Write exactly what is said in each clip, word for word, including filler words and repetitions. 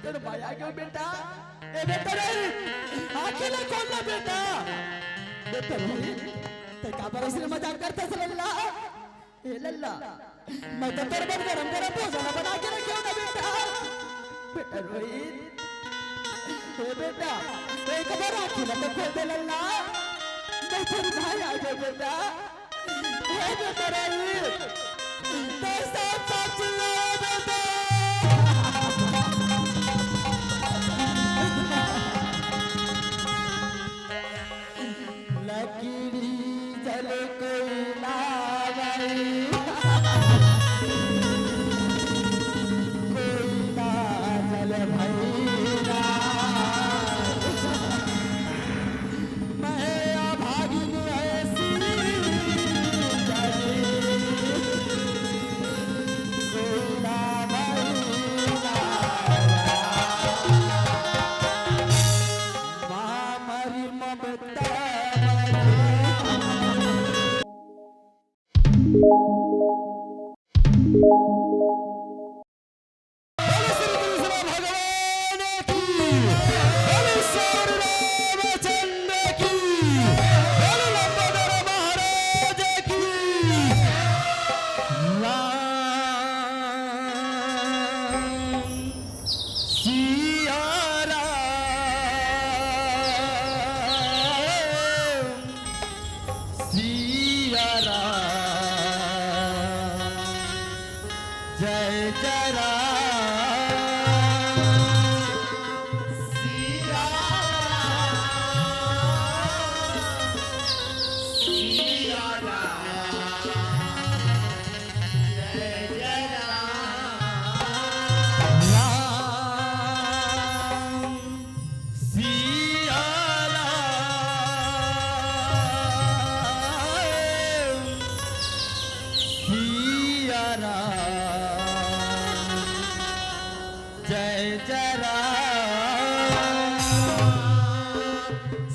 तोर माया के बेटा, ए बेटा रे, आँखी ला खोल ना बेटा। बेटा रे, ते काबर अइसने मजाक करथस लल्ला? ए लल्ला, मैं तो तोर बर गरम गरम भोजन बना के रखे हँव ना बेटा। बेटा रोहित, ए बेटा, एक बार आँखी ला तो खोल दे लल्ला, मैं तोर भाई आ गए बेटा। हे बेटा रे, तो सब सब चिल्लाओ बेटा। लकड़ी जल कोयला भाई, कोयला जल भैया। मैं अभागिन ऐसी गई, कोयला भैया। माँ मरी ममता मरी। बोलो श्री कृष्ण भगवान की, बोलो श्री रामचंद्र की, बोलो लंबोदर महाराज की। राम सिया राम, सिया राम, जय जय राम। सिया राम, सिया राम, जय जय राम। राम सिया राम, सिया राम, जय जय राम।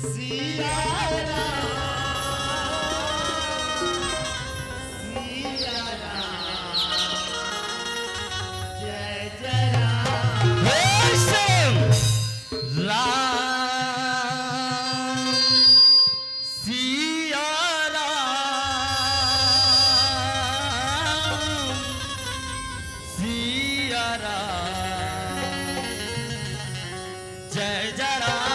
सिया राम, सिया राम, जय जय राम। हे श्याम। राम सिया राम, सिया राम, जय जय राम,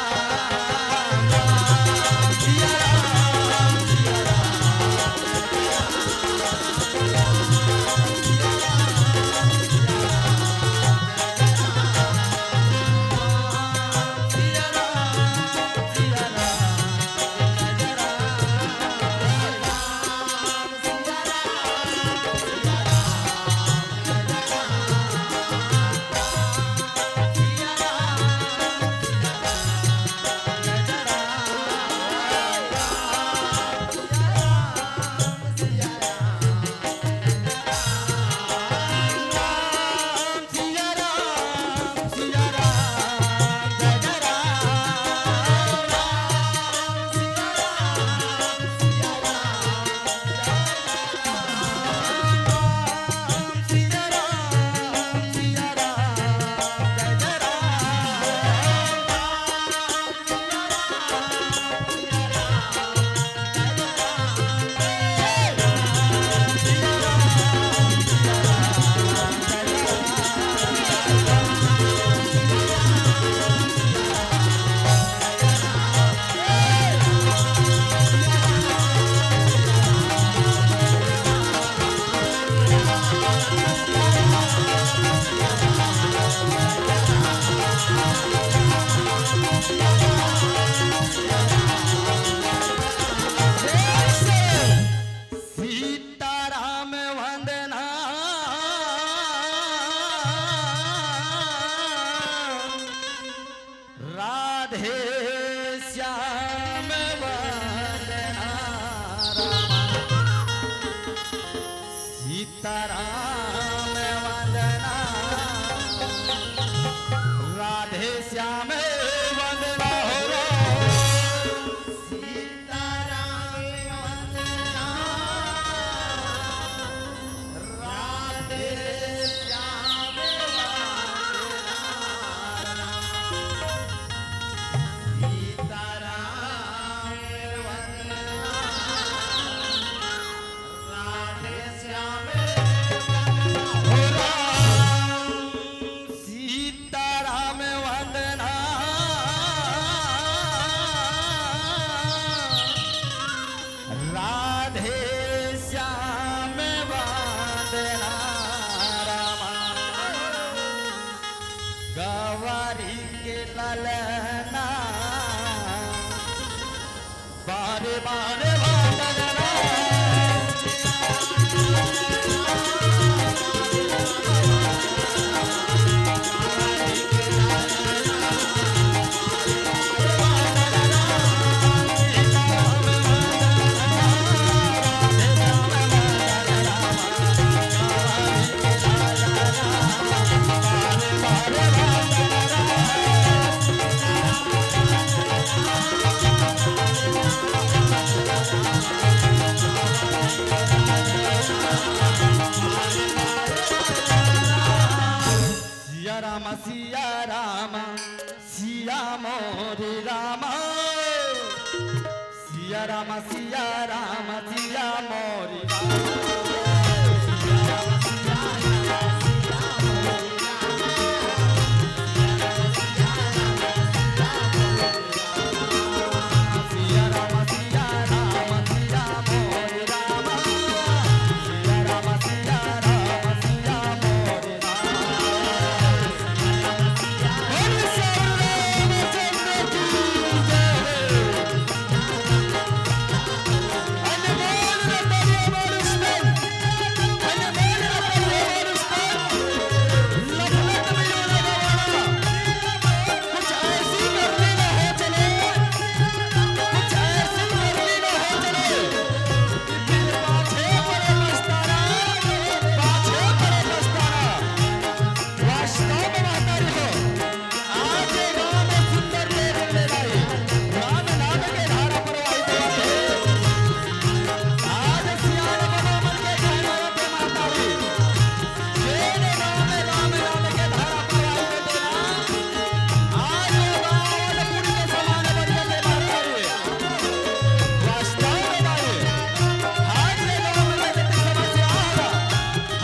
सिया राम, सिया राम। सीताराम वंदना, राधे श्याम वंदना, रामा। सीताराम वंदना, राधे श्याम वंदना हो राम। सीताराम वंदना, राधे श्याम वंदना। गवारी के ललना, बारे बारे भांडना। सिया राम, सिया राम, सिया मोरे राम। सिया राम, सिया राम, सिया मोरे राम। कुछ ऐसी करनी ना हो चले, कुछ ऐसी करनी ना हो चले कि फिर पाछे पड़े पछताना, पाछे पड़े पछताना। वास्तव में महतारी हो, आज ये गांव में सुंदर लोग ले लाई, राम नाम के धारा प्रवाहित होत हे। आज सियान बनो मन के कहना रथे महतारी, जेन गांव में राम नाम के धारा प्रवाहित होत हे ना, आज वो गांव अवधपुरी के समान बन जाथे महतारी। वास्तव में दाई, आज ये गांव में जतनी समस्या हे ना,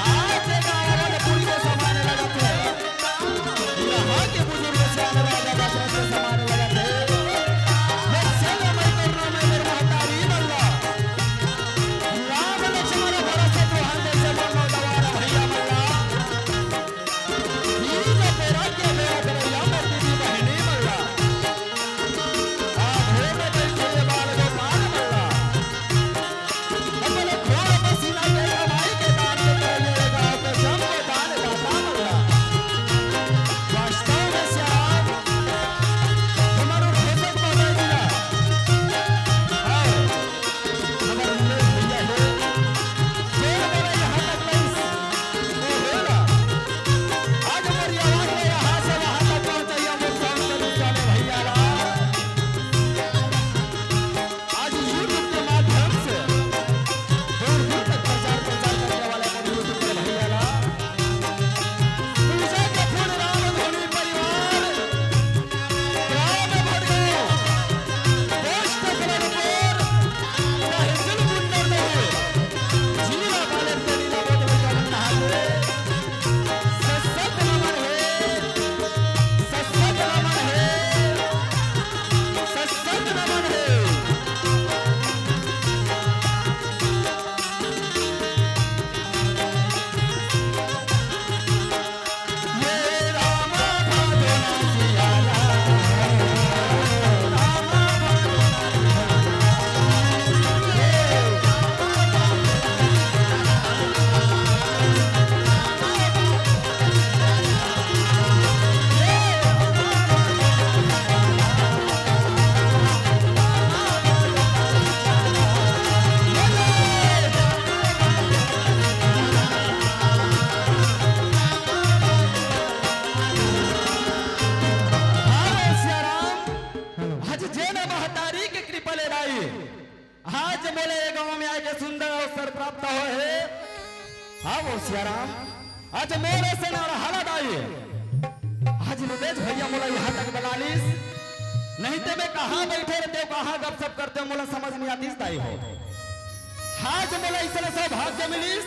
आज ये गांव अवधपुरी के समान लगत हे। यहाँ के बुजुर्ग सियान राजा दशरथ के समान लगत हे। मोर सेवा मैं करना मैं मोर महतारी मन ला। राम लक्ष्मण भरत शत्रुघ्न जैसे मानो दवारा भैया मन ला। आज हमर ये आवाज ला यहाँ से वहाँ तक पहुँचाइए, मोर संत विद्या में भैया ला। आज YouTube के माध्यम से दूर दूर तक प्रचार प्रसार करने वाला मोर YouTube के भैया ला। पूजा के फूल राम धुनी परिवार, ग्राम भटगांव, पोस्ट कलरपुर, तहसील गुंडरदेही, जिला बालेकिया, नीला बोतल का नमन हे। सशक्त नमन हे, सशक्त नमन हे, सशक्त नमन हे। आज जेन महतारी के कृपा ले दाई, आज मोला ये गांव में आए के सुंदर अवसर प्राप्त होए हे। हाँ वो सियाराम, आज मोर असन अड़हला दाई, आज रितेश भैया मोला यहाँ तक बला लिस, नहीं ते मैं कहाँ बैठे रहते, कहाँ गपशप करते, मोला समझ नहीं आतिस दाई हो। आज मोला अइसने सौभाग्य मिलिस,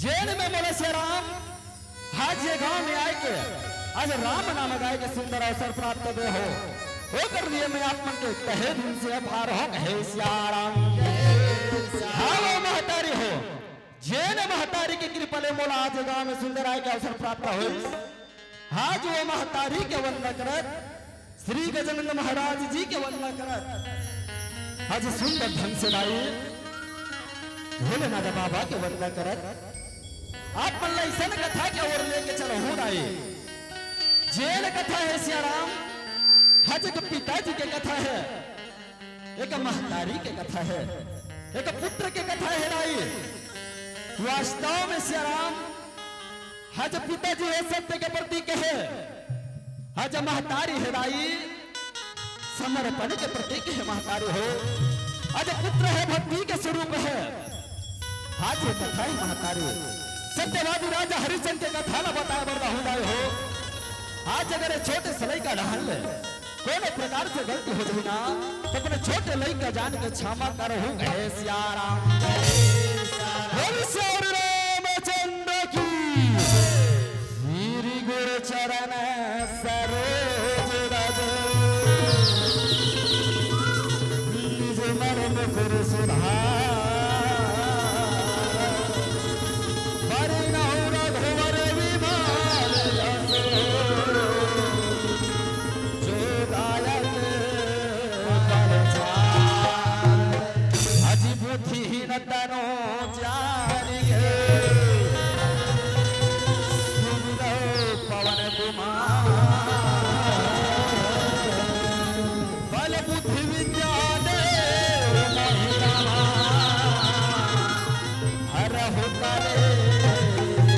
जेन में मोला सियाराम आज ये गांव में आए के, आज राम नाम गाए के सुंदर अवसर प्राप्त दे हो, ओकर लिए मैं आप मन के तहे दिल से आभार हो, हे सियाराम। हाँ वो महतारी हो, जेन महतारी के कृपा ले मोला आज ये गांव में सुंदर आए के अवसर प्राप्त होइस। आज वो महतारी के वंदना करत, श्री गजानंद महाराज जी के वंदना करत, आज सुंदर ढंग से दाई भोलेनाथ बाबा के वंदना करत, आप मन ला अइसन कथा के ओर लेके चलहूं दाई। जेन कथा हे सियाराम, आज एक पिताजी के कथा हे, एक महतारी के कथा हे, एक पुत्र के कथा हे दाई। वास्तव में सियाराम, आज पिताजी हे सत्य के प्रतीक हे, आज महतारी हे दाई समर्पण के प्रतीक हे महतारी हो, आज पुत्र हे भक्ति के स्वरूप हे। आज ये कथा हे महतारी, सत्यवादी राजा हरिश्चंद्र के कथा ला बताए बर रहूं दाई हो। आज अगर ये छोटे से लइका डहन ले कोनो प्रकार से गलती हो जाही ना, त अपने छोटे लइका जान के क्षमा करहूं, हे सियाराम। बोल सियावर रामचंद्र की। श्री गुरु चरण सरोज रज, निज मन मुकुर सुधार। बरनउँ रघुवर विमल जसु, जो दायक फल चार। अति बुद्धिहीन तनु जानिके, सुमिरौ पवन कुमार। बल बुद्धि विद्या देहु मोहि रामा, हरहु कलेश विकार।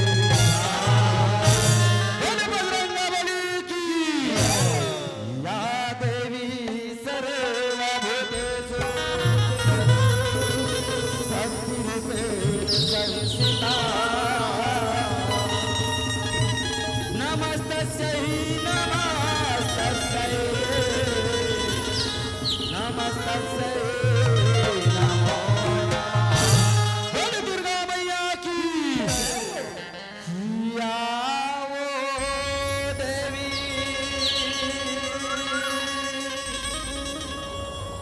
बोल बजरंग बली की। या देवी सर्वभूतेषु शक्तिरूपेण संस्थिता। नमस्तस्यै नमस्तस्यै नमस्तस्यै नमो नमः। बोल दुर्गा मैया की। या वो देवी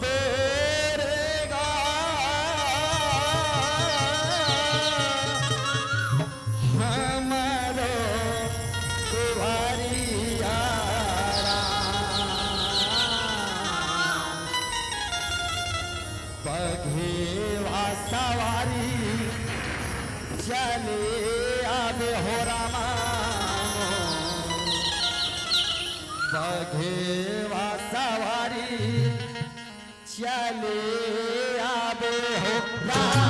तोरे गा हमरो दुआरिया राम। बघेवा सवारी चले आबे हो रामा। बघेवा सवारी चले आबे हो राम।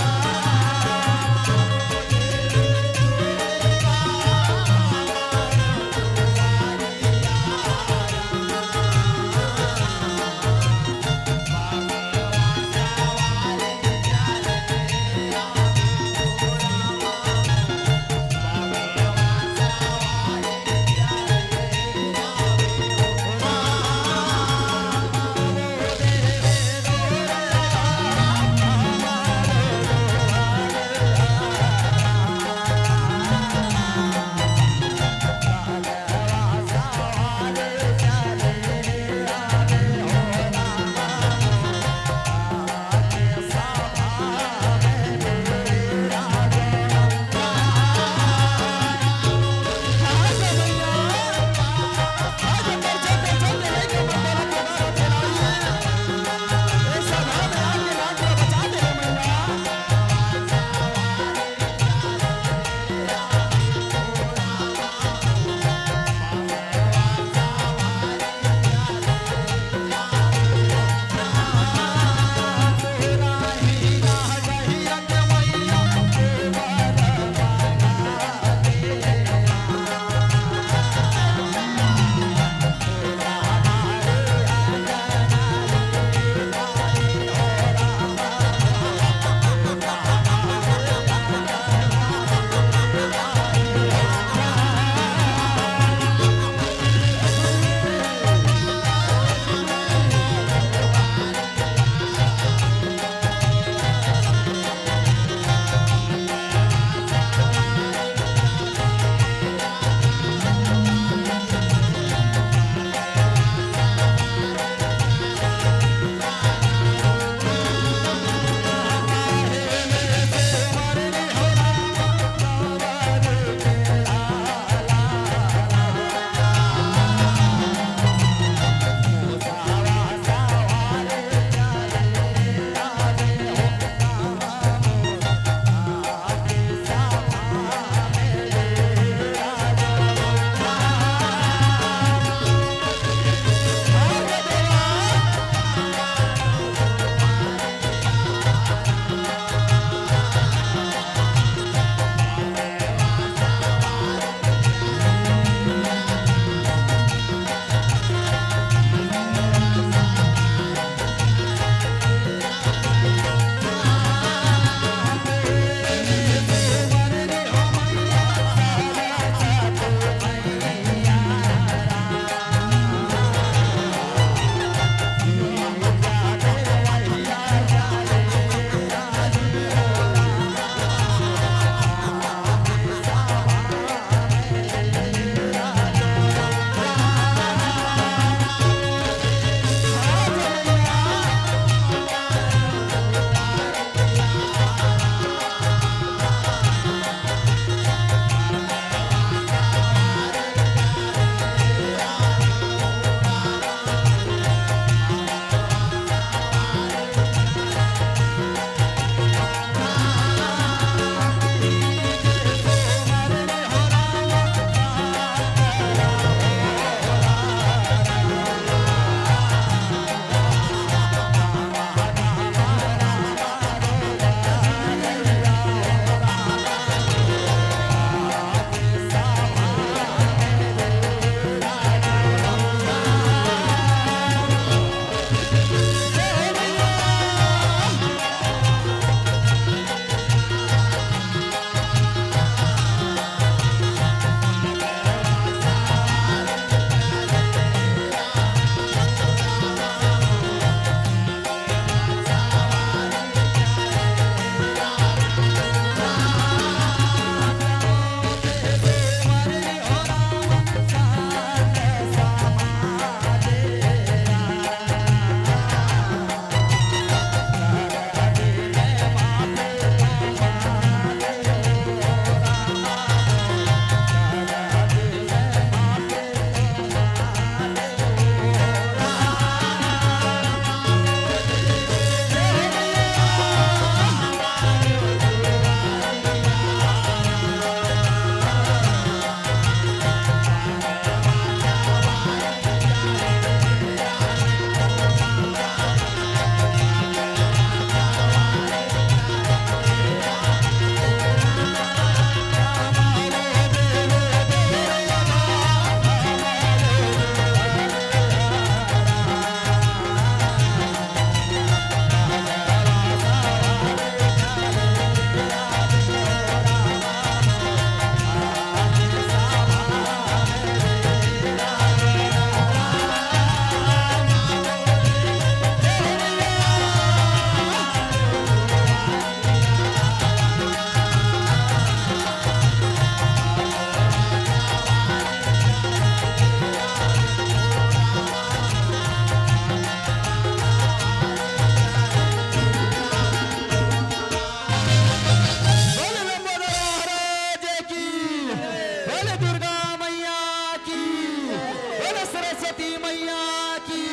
मैया की,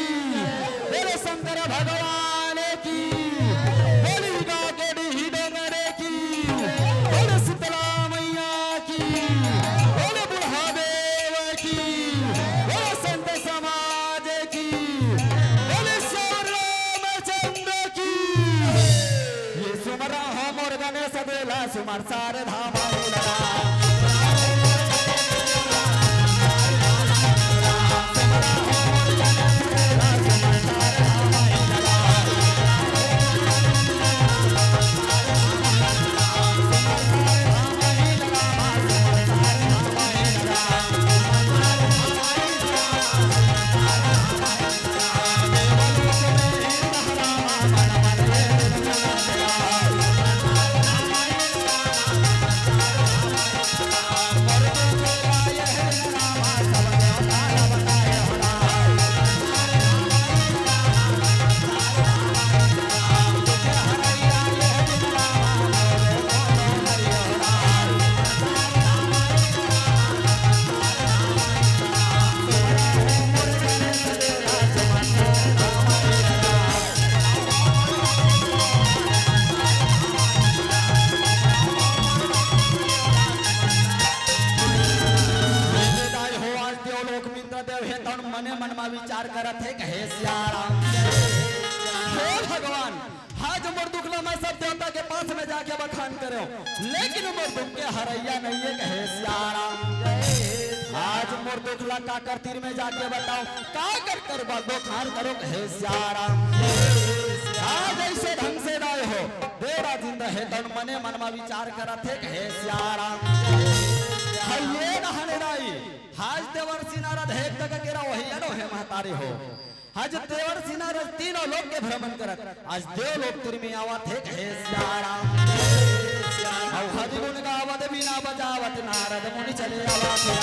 बोले शंकर भगवान की, बोले काकोडी डोंगरे की, बोले शीतला मैया की, बोले बुढ़ा देव की, बोले संत समाज की, बोले श्याम रामचंद्र की। ये सुमरा हो मोर गणेश देला सुमर सारे धाम आए लगा। आज देवलोक में इंद्रदेव हे, तौन मने मन मा विचार करत हे, कहे सियाराम। हे भगवान, आज मोर दुख ला मैं सब देवता के पास में जाके बखान करेंव, लेकिन मोर दुख के हरैया नहीं हे, कहे सियाराम। आज मोर दुख ला काकर तीर में जाके बताओ, काकर कर बा-, बखान करो, कहे सियाराम। आज ऐसे ढंग से दाई हो, देवराज इंद्र हे, तौन मने मन मा विचार करत हे, कहे सियाराम। हइये रहने दाई, आज देवर्षि नारद हे एक जगह के रहो, हे लो हे महतारी हो। आज देवर्षि नारद तीनों लोक के भ्रमण करत, आज देवलोक तीर में आवत हे, कहे सियाराम। अउ हरि गुण गावत, बीना बजावत, नारद मुनि चले आवत हे।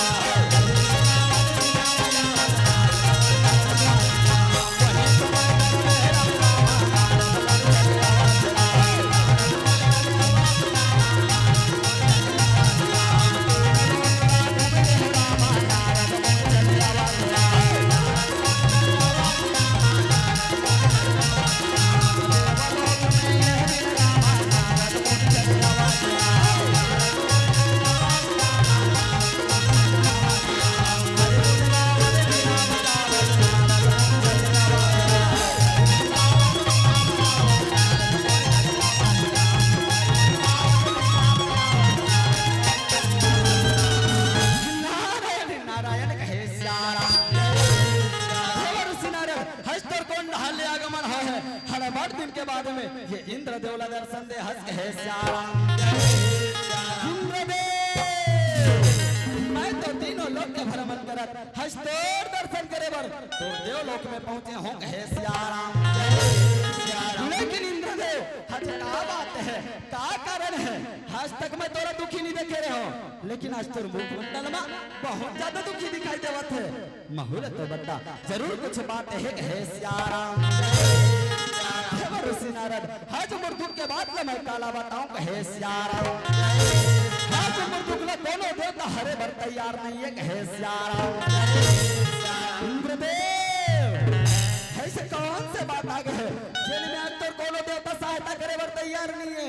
नारायण नारायण कहे सियाराम। देवर्षि नारद, हज तोर कोन डहर ले आगमन होय हे? हड़बड़ दिन के बाद में ये इंद्रदेव ला दर्शन दे हस, कहे सियाराम। इंद्रदेव, मैं तो तीनों लोक के भ्रमण करत हज तोर दर्शन करे बर तोर देवलोक में पहुंचे हों, कहे सियाराम। लेकिन इंद्रदेव, हज का बात हे, का कारण हे? आज तक मैं तोला दुखी नहीं देखे रहे हों, लेकिन आज तोर मुखमंडल मा बहुत ज्यादा दुखी दिखाई देवत हे। महू ल तो बता, जरूर कुछ बात हे, कहे सियाराम। देवर्षि नारद, आज मोर दुख के बात ला मैं काला बताऊं, कहे सियाराम। आज मोर दुख ला कोनो देवता हरे बर तैयार नहीं हे, कहे सियाराम। इंद्रदेव, ऐसे कौन से बात आ गे हे, जेन में आज तोर कोनो देवता सहायता करे बर तैयार नहीं हे?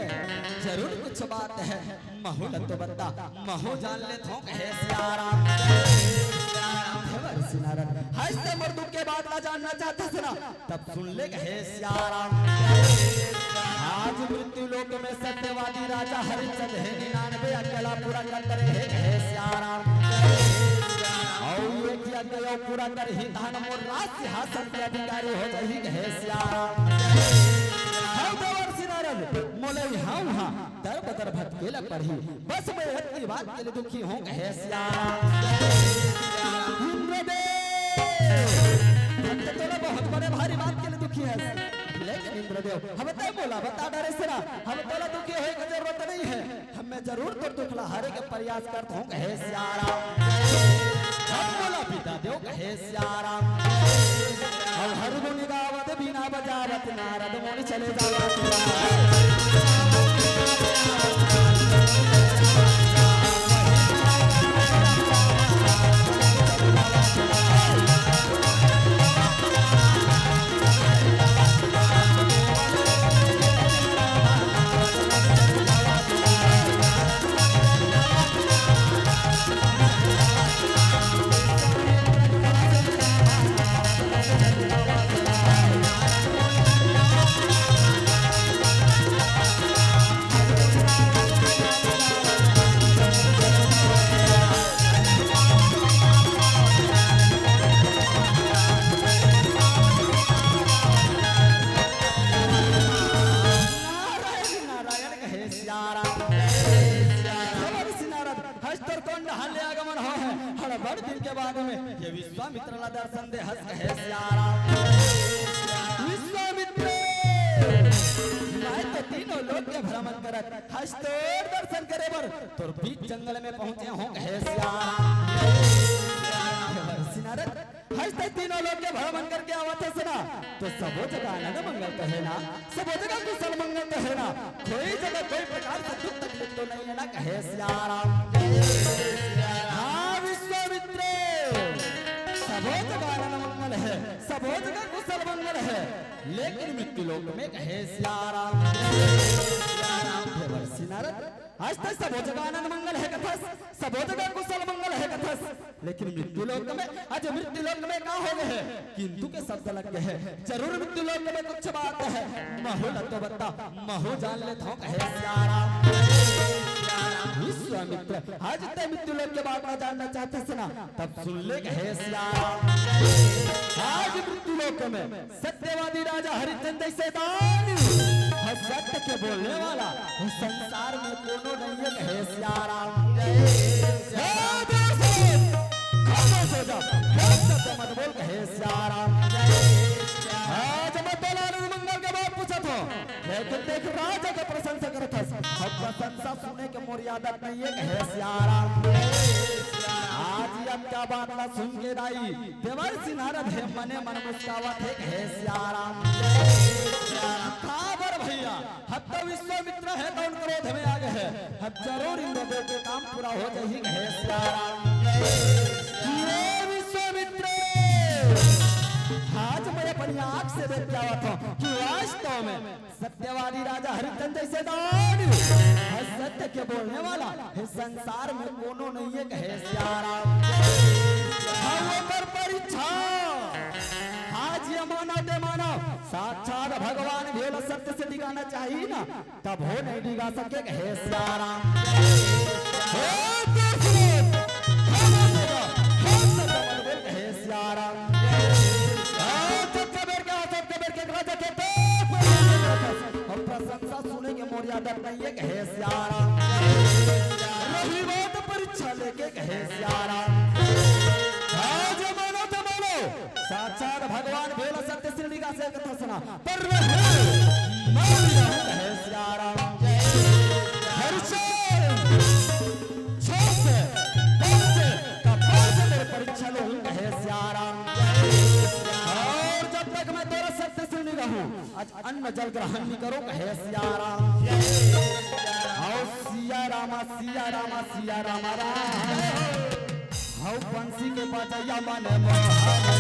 जरूर कुछ बात हे। महू ल तो बता, महू जान लेथों, कहे सियाराम। देवर्षि नारद, हज ते मोर दुख के बात ला जानना चाहत हस ना, तब सुन ले, कहे सियाराम। आज मृत्यु लोक में सत्यवादी राजा हरिश्चंद्र हे, निन्यानवे यज्ञ ला पूरा करत रहे, कहे सियाराम। अउ एक यज्ञ अउ पूरा करही, तहन मोर राज सिंहासन के अधिकारी हो जाही, कहे सियाराम। हे देवर्षि नारद, मोला इहाँ उहाँ दर बदर भटके ल पड़ही। बस मैं अतकी बात के लिए दुखी हों, कहे सियाराम। इंद्रदेव, हम तो तोला बहुत बड़े भारी बात के लिए दुखी हस। लेकिन इंद्रदेव, अब तैं मोला बता डरेस ना, अब तोला दुखी होय के जरूरत नहीं हे। अब मैं जरूर तोर दुख ला हरे के प्रयास करत हों, कहे सियाराम। अब मोला बिदा देव, कहे सियाराम। अउ हर गुण गावत, बीना बजावत, नारद मुनि चले जावत। के बाद में ये विश्वामित्र ला दर्शन दे हस कहे सियाराम। विश्वामित्र, मैं तो तीनों लोक के भ्रमण करत हस तोर दर्शन करे बर तोर बीच जंगल में पहुंचे हों कहे सियाराम। हे महर्षि नारद, हस ते तीनों लोक के भ्रमण करके आवत हस ना, तो सबो जगह आनंद मंगल तो हे ना, सबो जगह कुशल मंगल तो हे ना, कोई जगह कोई प्रकार से दुख तकलीफ तो नहीं है ना कहे सियाराम। हाँ विश्वामित्र, सबो जगह आनंद मंगल हे, सबो जगह कुशल मंगल हे, लेकिन मृत्यु लोक में कहे सियाराम। हे महर्षि नारद, आज तक सबो जगह आनंद मंगल हे कथस, सबो जगह कुशल मंगल हे कथस, लेकिन मृत्यु लोक में, आज मृत्यु लोक में का हो गए हे? किंतु के शब्द लग गए हे। जरूर मृत्यु लोक में कुछ बात हे, महू ला तो बता, महू जान लेत हों कहे सियाराम। विश्वामित्र, आज ते मृत्यु लोक के बात ला जानना चाहत हस ना, तब सुन ले कहे सियाराम। आज मृत्यु लोक में सत्यवादी राजा हरिश्चंद्र जैसे दानी, हर सत्य के बोलने वाला, इस संसार में कोनो नहीं है कहे सियाराम। हे दर्शक, खामोश हो जा, हे शब्द मत बोल कहे सियाराम। आज मैं तोला आनंद मंगल के बात पूछत हों, लेकिन देख राजा के प्रशंसा करत हस, हम प्रशंसा सुने के मोर आदत नहीं है कहे सियाराम। आज अब का बात ला सुन के दाई देवर्षि नारद हे मने मन मुस्कावत हे कहे सियाराम। काबर भैया, हत्ता विश्वामित्र हे तो उन क्रोध में आ गए हे। अब जरूर इंद्रदेव के काम पूरा हो जाही कहे सियाराम। हे विश्वामित्र, आज मैं अपनी आंख से देख के आवत हों कि वास्तव में सत्यवादी राजा हरिश्चंद्र जैसे दानी, हर सत्य के बोलने वाला, हे संसार में कोनो नहीं है कहे सियाराम। हाँ, ओकर परीक्षा। आज ये मानव ते मानव, साक्षात भगवान भी ला सत्य से डिगाना चाहिए ना, तब हो नहीं डिगा सके कहे सियाराम। हे दर्शक, हे सत्य मत बोल कहे सियाराम। हाँ, जब कबीर के, जब कबीर के राजा के पेट पर हम प्रशंसा सुने के मोर आदत नहीं है कहे सियाराम। रही बात परीक्षा लेके कहे सियाराम। आज मानो तो मानो, साक्षात भगवान भी ला सत्य श्रेणी का से कथा सुना, पर रहे मान रहूं कहे सियाराम। हर से छोड़ से, छोड़ से, कपाल से तेरे परीक्षा लूं कहे सियाराम। और जब तक मैं तोरा सत्य श्रेणी रहूं, आज अन्न जल ग्रहण नहीं करो कहे सियाराम। आओ सिया रामा, सिया रामा, सिया रामा राम। हौ बंसी के बजैया मन मोहन।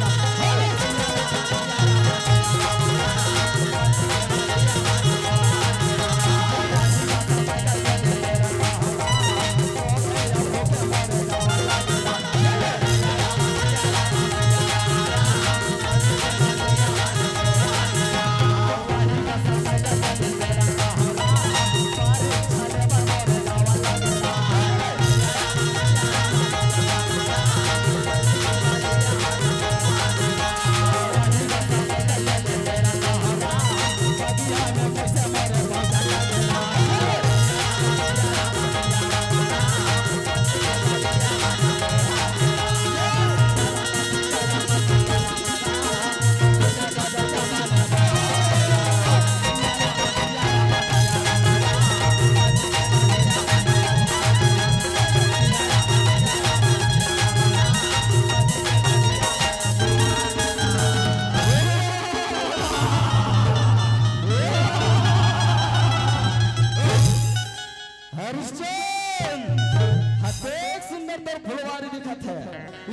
हरिश्चंद्र, हतेक सुंदर तोर फुलवारी दिखत हे।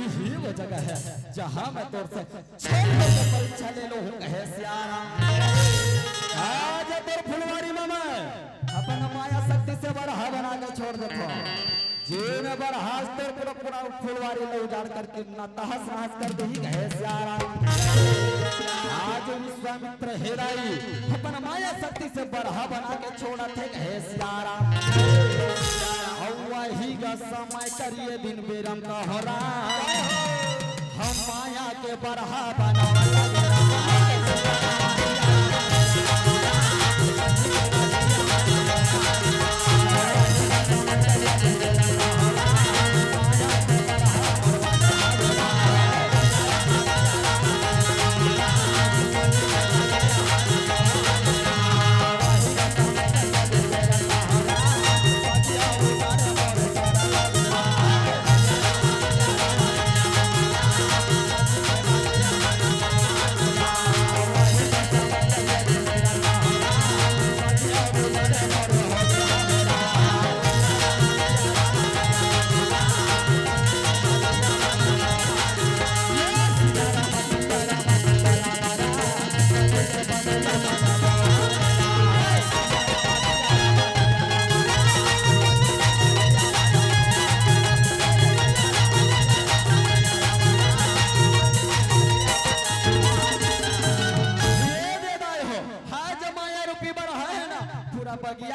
इही वो जगह हे, जहाँ मैं तोर से छल करके परीक्षा ले लूं हूँ, कहे सियाराम। आज तोर फुलवारी में मैं अपन माया शक्ति से बरहा बना के छोड़ देथों। जेन बरहा आज तोर पूरा, पूरा फुलवारी ला उजाड़ करके ना तहस नहस कर देही, कहे सियाराम। आज विश्वामित्र हे दाई अपन माया शक्ति से बरहा बना के छोड़त हे, कहे सियाराम। अउ वही का समय करिए दिन बेरम का हो राम। हम माया के बरहा बनावा लगे राम।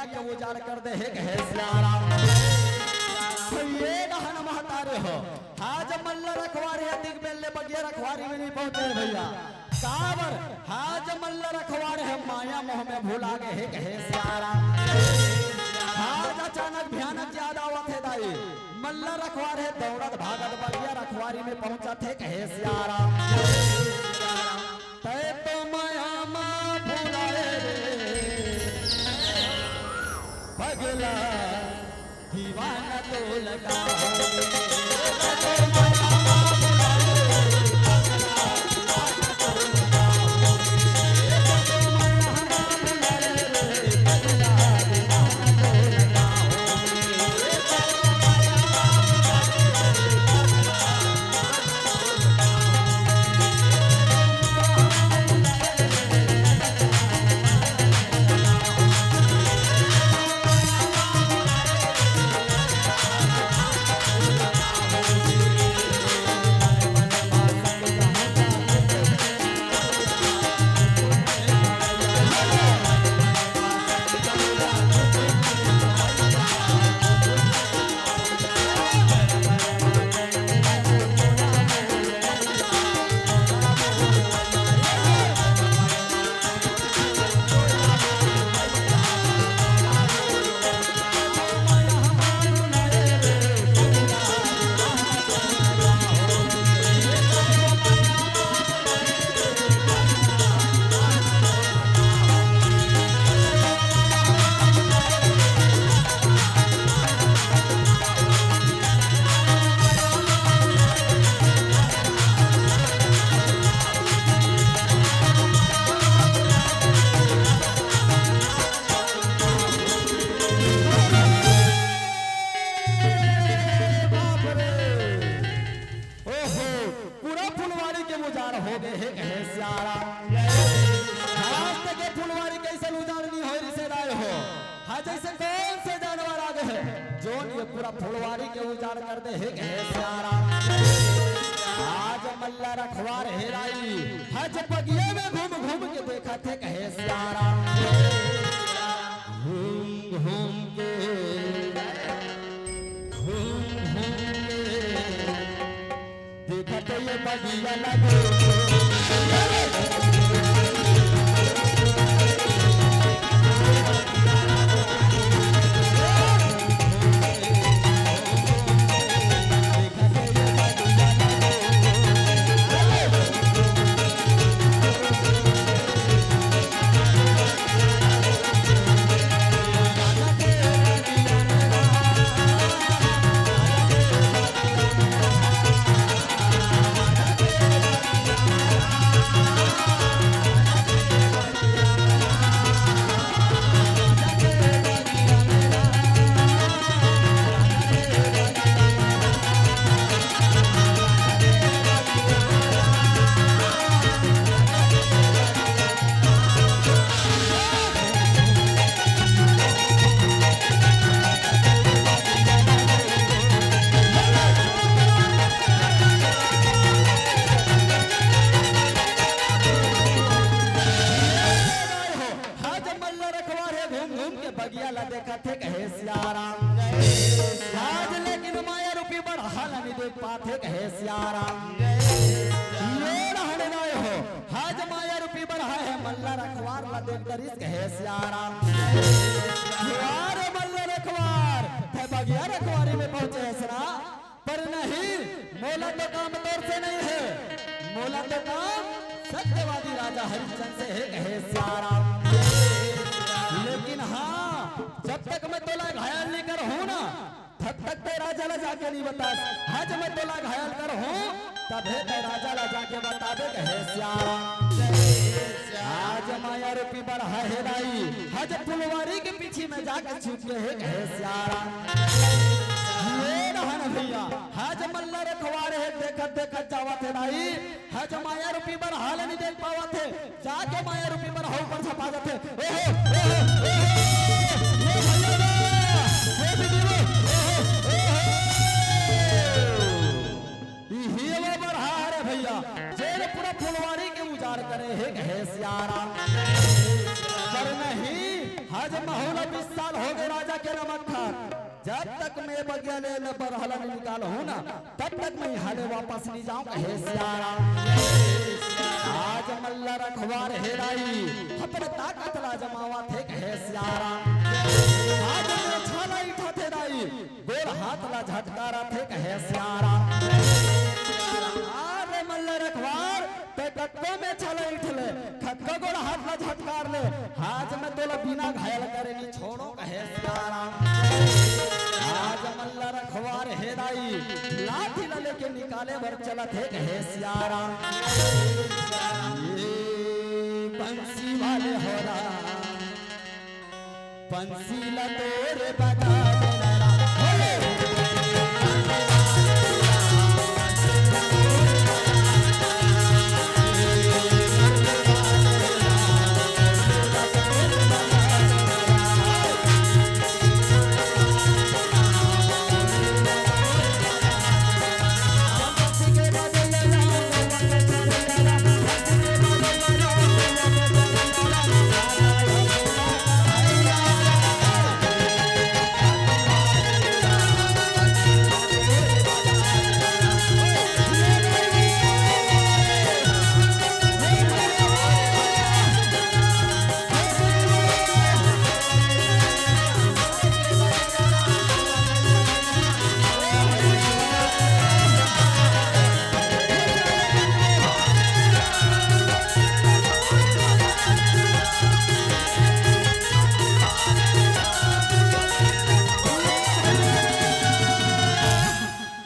के उजाड़ कर दे हे कहे सियाराम। तो ये डहन महतारे हो, आज मल्ल रखवारे अतिक बेल ले बगिया रखवारी में नहीं पहुंचे भैया। काबर? आज मल्ल रखवारे हे माया मोह में भुला गए हे कहे सियाराम। आज अचानक भयानक याद आवत हे दाई, मल्ल रखवारे हे दौड़त भागत बगिया रखवारी में पहुंचत हे कहे सियाराम। तै तो माया मा भुलाए रे पगला, दीवाना तो लगा हो रे। बाप रे। ओहो, पूरा फुलवारी के उजाड़ हो गए हे कहे सियाराम। आज तक ये फुलवारी कैसे उजाड़ नहीं होय रिसेदार हो? हाँ, जैसे कौन से जानवर आ गए हैं, जोन ये पूरा फुलवारी के उजाड़ कर दे हे कहे सियाराम। आज मल्ला रखवार हेराई, हज बगिया में घूम घूम के देखत हे कहे सियाराम। घूम घूम के, घूम घूम के देखत ये बगिया लगे। आज मल्ल रखवार हे घूम घूम के बगिया ला देखत हे कहे सियाराम। आज लेकिन माया रूपी बड़हा ला नहीं देख पात हे कहे सियाराम। ये रहने नाय हो, आज माया रूपी बड़हा हे मल्ल रखवार ला देख डरिस कहे सियाराम। वाह रे मल्ल रखवार, तै बगिया रखवारी में पहुंचे हस ना। पर नहीं, मोला तो काम तोर से नहीं है, मोला तो काम सत्यवादी राजा हरिश्चंद्र से है, कहे सियाराम। लेकिन हाँ, जब तक मैं तोला घायल नहीं कर हूँ ना, तब तक तै राजा ला जाके नहीं बतास। आज मैं तोला घायल कर हूँ, तब है तै राजा ला जाके बताबे, कहे सियाराम। आज माया रूपी बड़हा हेराई, आज फुलवारी के पीछे में जाके छुप गए है, कहे सियाराम। ये रहन भैया, हज मल्ला रखवार हे, देखत देखत जावत हे दाई, हज माया रूपी बड़हा ला नहीं देख पावत हे, जाके माया रूपी बड़हा ऊपर झपा जाथे। ओहो, ओहो, ओहो, ओ भैया रे, ओ दीदी रे, ओहो, ओहो। इही वो बड़हा हरे भैया, जेन पूरा फुलवारी के उजाड़ करे हे, कहे सियाराम। पर नहीं, आज महू ल बीस साल हो गए राजा के नमक खात। जब तक मैं बगिया ले, ले बरहा ल नइ निकालहूं ना, तब तक मैं इहां ले वापस नइ जांव, कहे सियाराम। आज मल्ला रखवार हे दाई, अपन ताकत ला जमावत हे, कहे सियाराम। आज मोछा ला ईठत हे दाई, गोड़ हाथ ला झटकारत हे, कहे सियाराम। अरे मल्ला रखवार, तैं कतको मोछा ला ईठ ले, कतको गोड़ हाथ ला झटकार ले, आज मैं तोला बिना घायल करे नइ छोड़ों, कहे सियाराम। आज मल्ला रखवार हे दाई, लाठी ला लेके निकाले बर चलत हे, कहे सियाराम। ये बंसी वाले हो राम, बंसी ला तोरे बजा दे ना राम।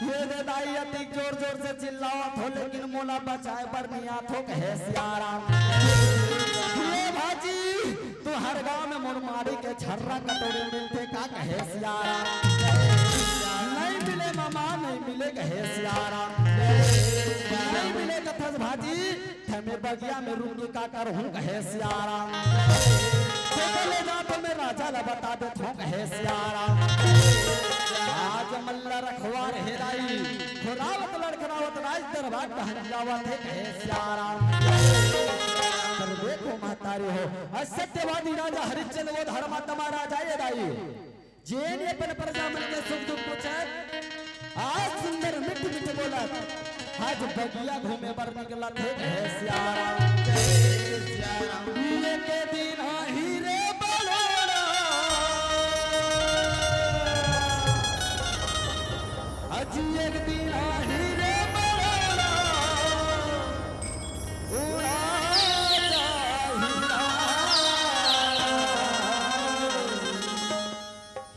ये दे दाई, अतिक जोर जोर से चिल्लावत हो, लेकिन मोला बचाए बर नइ आत हो, कहे सियाराम। ये भाजी, तुंहर गांव में मोर मारी के छर्रा कटोरी मिलथे का, कहे सियाराम। नइ मिले मामा, नइ मिले, कहे सियाराम। नइ मिले कथस भाजी, त मैं बगिया में रुक के का करहूं, कहे सियाराम। तेकर ले जा तो मैं राजा ला बता देत हों, कहे सियाराम। आज मल्ला रखवार हे दाई, खोरावत लड़खड़ावत राज दरबार टहल जावत हे, कहे सियाराम। पर देखो महतारी हो, आज सत्यवादी राजा हरिश्चंद्र वो धर्मात्मा राजा ये दाई। जेन ये अपन प्रजा मन के सुख दुख पूछत, आज सुंदर मीठ मीठ बोलत, आज बगिया घूमे बर निकलत हे, कहे सियाराम। जय सियाराम। एक दिन आही रे बलोड़ा, आज एक दिन आही रे बलोड़ा, उड़ा जाही राम।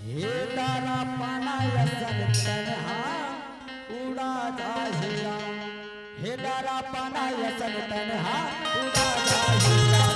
हे दारा पाना असन तनहा उड़ा जाही राम। हे दारा पाना असन तनहा उड़ा जाही राम।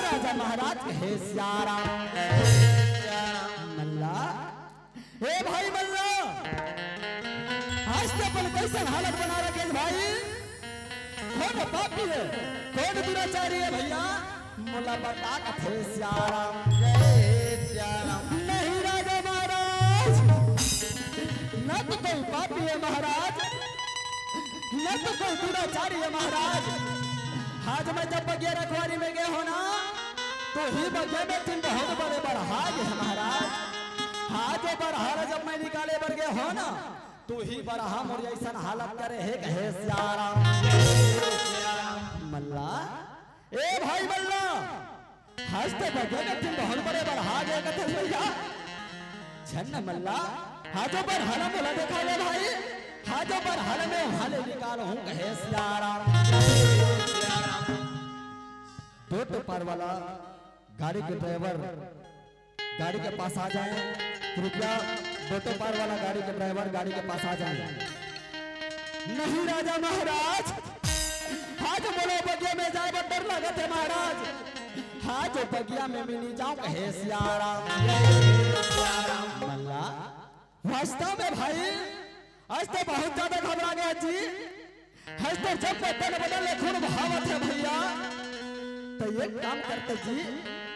राजा महाराज कहे सियाराम। मल्ला, ए भाई मल्ला, आज तो अपन कैसन हालत बना रखे भाई। कोन पापी हे, कोन दुराचारी हे भइया, मोला बता कथे सियाराम। जय सियाराम। नहीं राजा महाराज, न तो कोई पापी हे महाराज, न तो कोई दुराचारी हे महाराज। आज मैं जब बगिया रखवारी में गे हों ना, तो ही बगिया में तीन बहुत बड़े बड़हाग हे महाराज। आज वो बड़हा ला जब मैं निकाले बर गे हों ना, तो ही बड़हा मोर अइसन हालत करे हे, कहे सियाराम। मल्ला, ए भाई मल्ला, आज तो बगिया में तीन बहुत बड़े बड़हाग हे कथे भइया। झन मल्ला, आज वो बड़हा ला मोला देखा ले भाई, आज वो बड़हा ला मैं उहां ले निकालहूं, कहे सियाराम। टोटो पार वाला गाड़ी के ड्राइवर गाड़ी के पास आ जाए। कृपया टोटो पार वाला गाड़ी के ड्राइवर गाड़ी के पास आ जाए। नहीं राजा महाराज, आज मोला बगिया में जाए बर डर लगत हे महाराज। आज बगिया में मैं नहीं जाऊं, कहे सियाराम। मल्ला, वास्तव में भाई, आज तो बहुत ज्यादा घबरा गया जी। आज तो जब बदन बदन ले खून बहावत हे भैया, तो एक काम करते जी,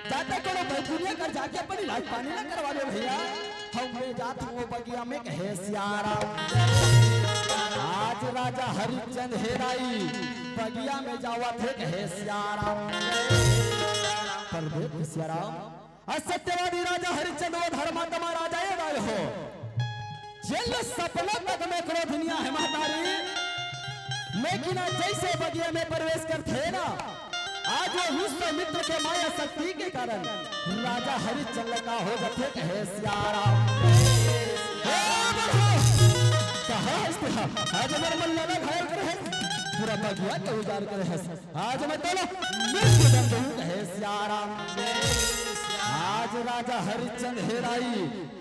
जाते कोनो बैकुनिया कर जाके अपन इलाज पानी ना करवा ले भैया। हम ले जात हूँ वो बगिया में, कहे सियाराम। आज राजा हरिश्चंद हेराई बगिया में जावत हे, कहे सियाराम। पर देख सियाराम, आज सत्यवादी राजा हरिश्चंद वो धर्मात्मा राजा ये राय हो, जेल सपना तक में क्रोध नहीं आहे महतारी। लेकिन आज जैसे बगिया में प्रवेश करथे ना, आज वो विश्वामित्र के माया शक्ति के कारण राजा हरिश्चंद का हो जाथे, कहे सियाराम। हे प्रभु, कहाँ हस तेहा? आज हमर मल्ला ला घायल करे हस, पूरा बगिया के उजाड़ करे हस। आज मैं तोला मृत्यु दंड दूं, कहे सियाराम। आज राजा हरिश्चंद हेराई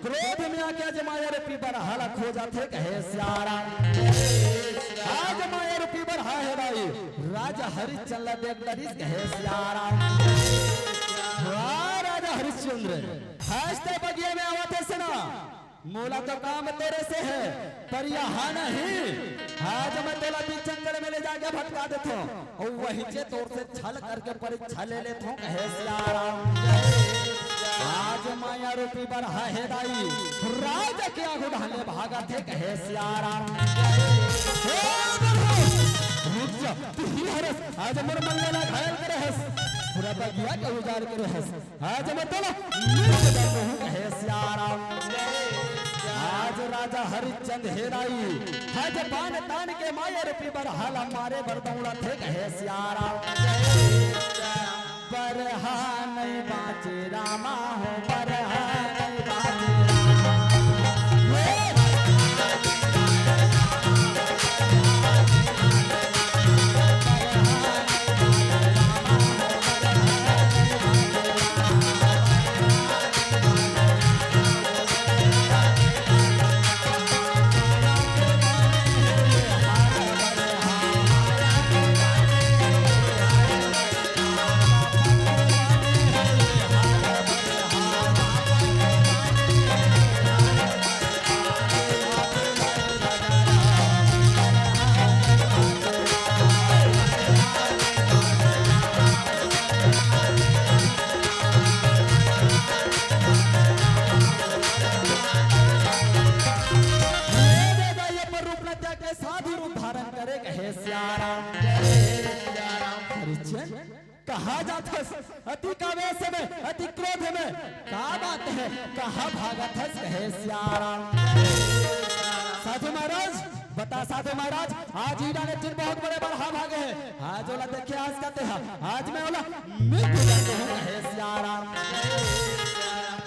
क्रोध में आके आज माया रूपी बरहा ला खो जाथे, कहे सियाराम। आज माया रूपी बरहा हेराई, राजा हरिश्चंद ला देख डरिस, कहे सियाराम। वाह राजा हरिश्चंद्र, आज ते बगिया में आवत हे ना, मोला तो काम तोरे से हे, पर यहाँ नहीं। आज मैं तोला बीच जंगल में ले जाके भटका देथों, अउ वही चे तोर से छल करके परीक्षा ले लेथों, कहे सियाराम। आज माया रूपी बरहा हेराई, राजा के आगू ढाले भागत हे, कहे सियाराम। हे प्रभु, रुक जा, तू ही हरस, आज मोर मल्ला ला घायल करे हस, पूरा बगिया के उजाड़ करे हस। आज मैं तोला मृत्यु दंड दूं, कहे सियाराम। आज राजा हरिश्चंद हेराई, हज बान तान के माया रूपी बरहा ला मारे बर दौड़त हे, कहे सियाराम। बरहा नहीं बाँचे रामा हो, बरहा नहीं बाँचे रामा। हे दे दाई अपन रूप ला त्याग के साधु रूप धारण करे, कहे सियाराम। हरिचंद, कहाँ जात हस? अति कावेश में, अति क्रोध में, का बात हे? कहाँ भागत हस? कहे सियाराम। साधु महाराज, बता साधु महाराज, आज हीरा ने जिन बहुत बड़े बरहा भागे हे, आज ओला देखे हस का तेहा, आज मैं ओला मृत्यु दंड दूं, कहे सियाराम।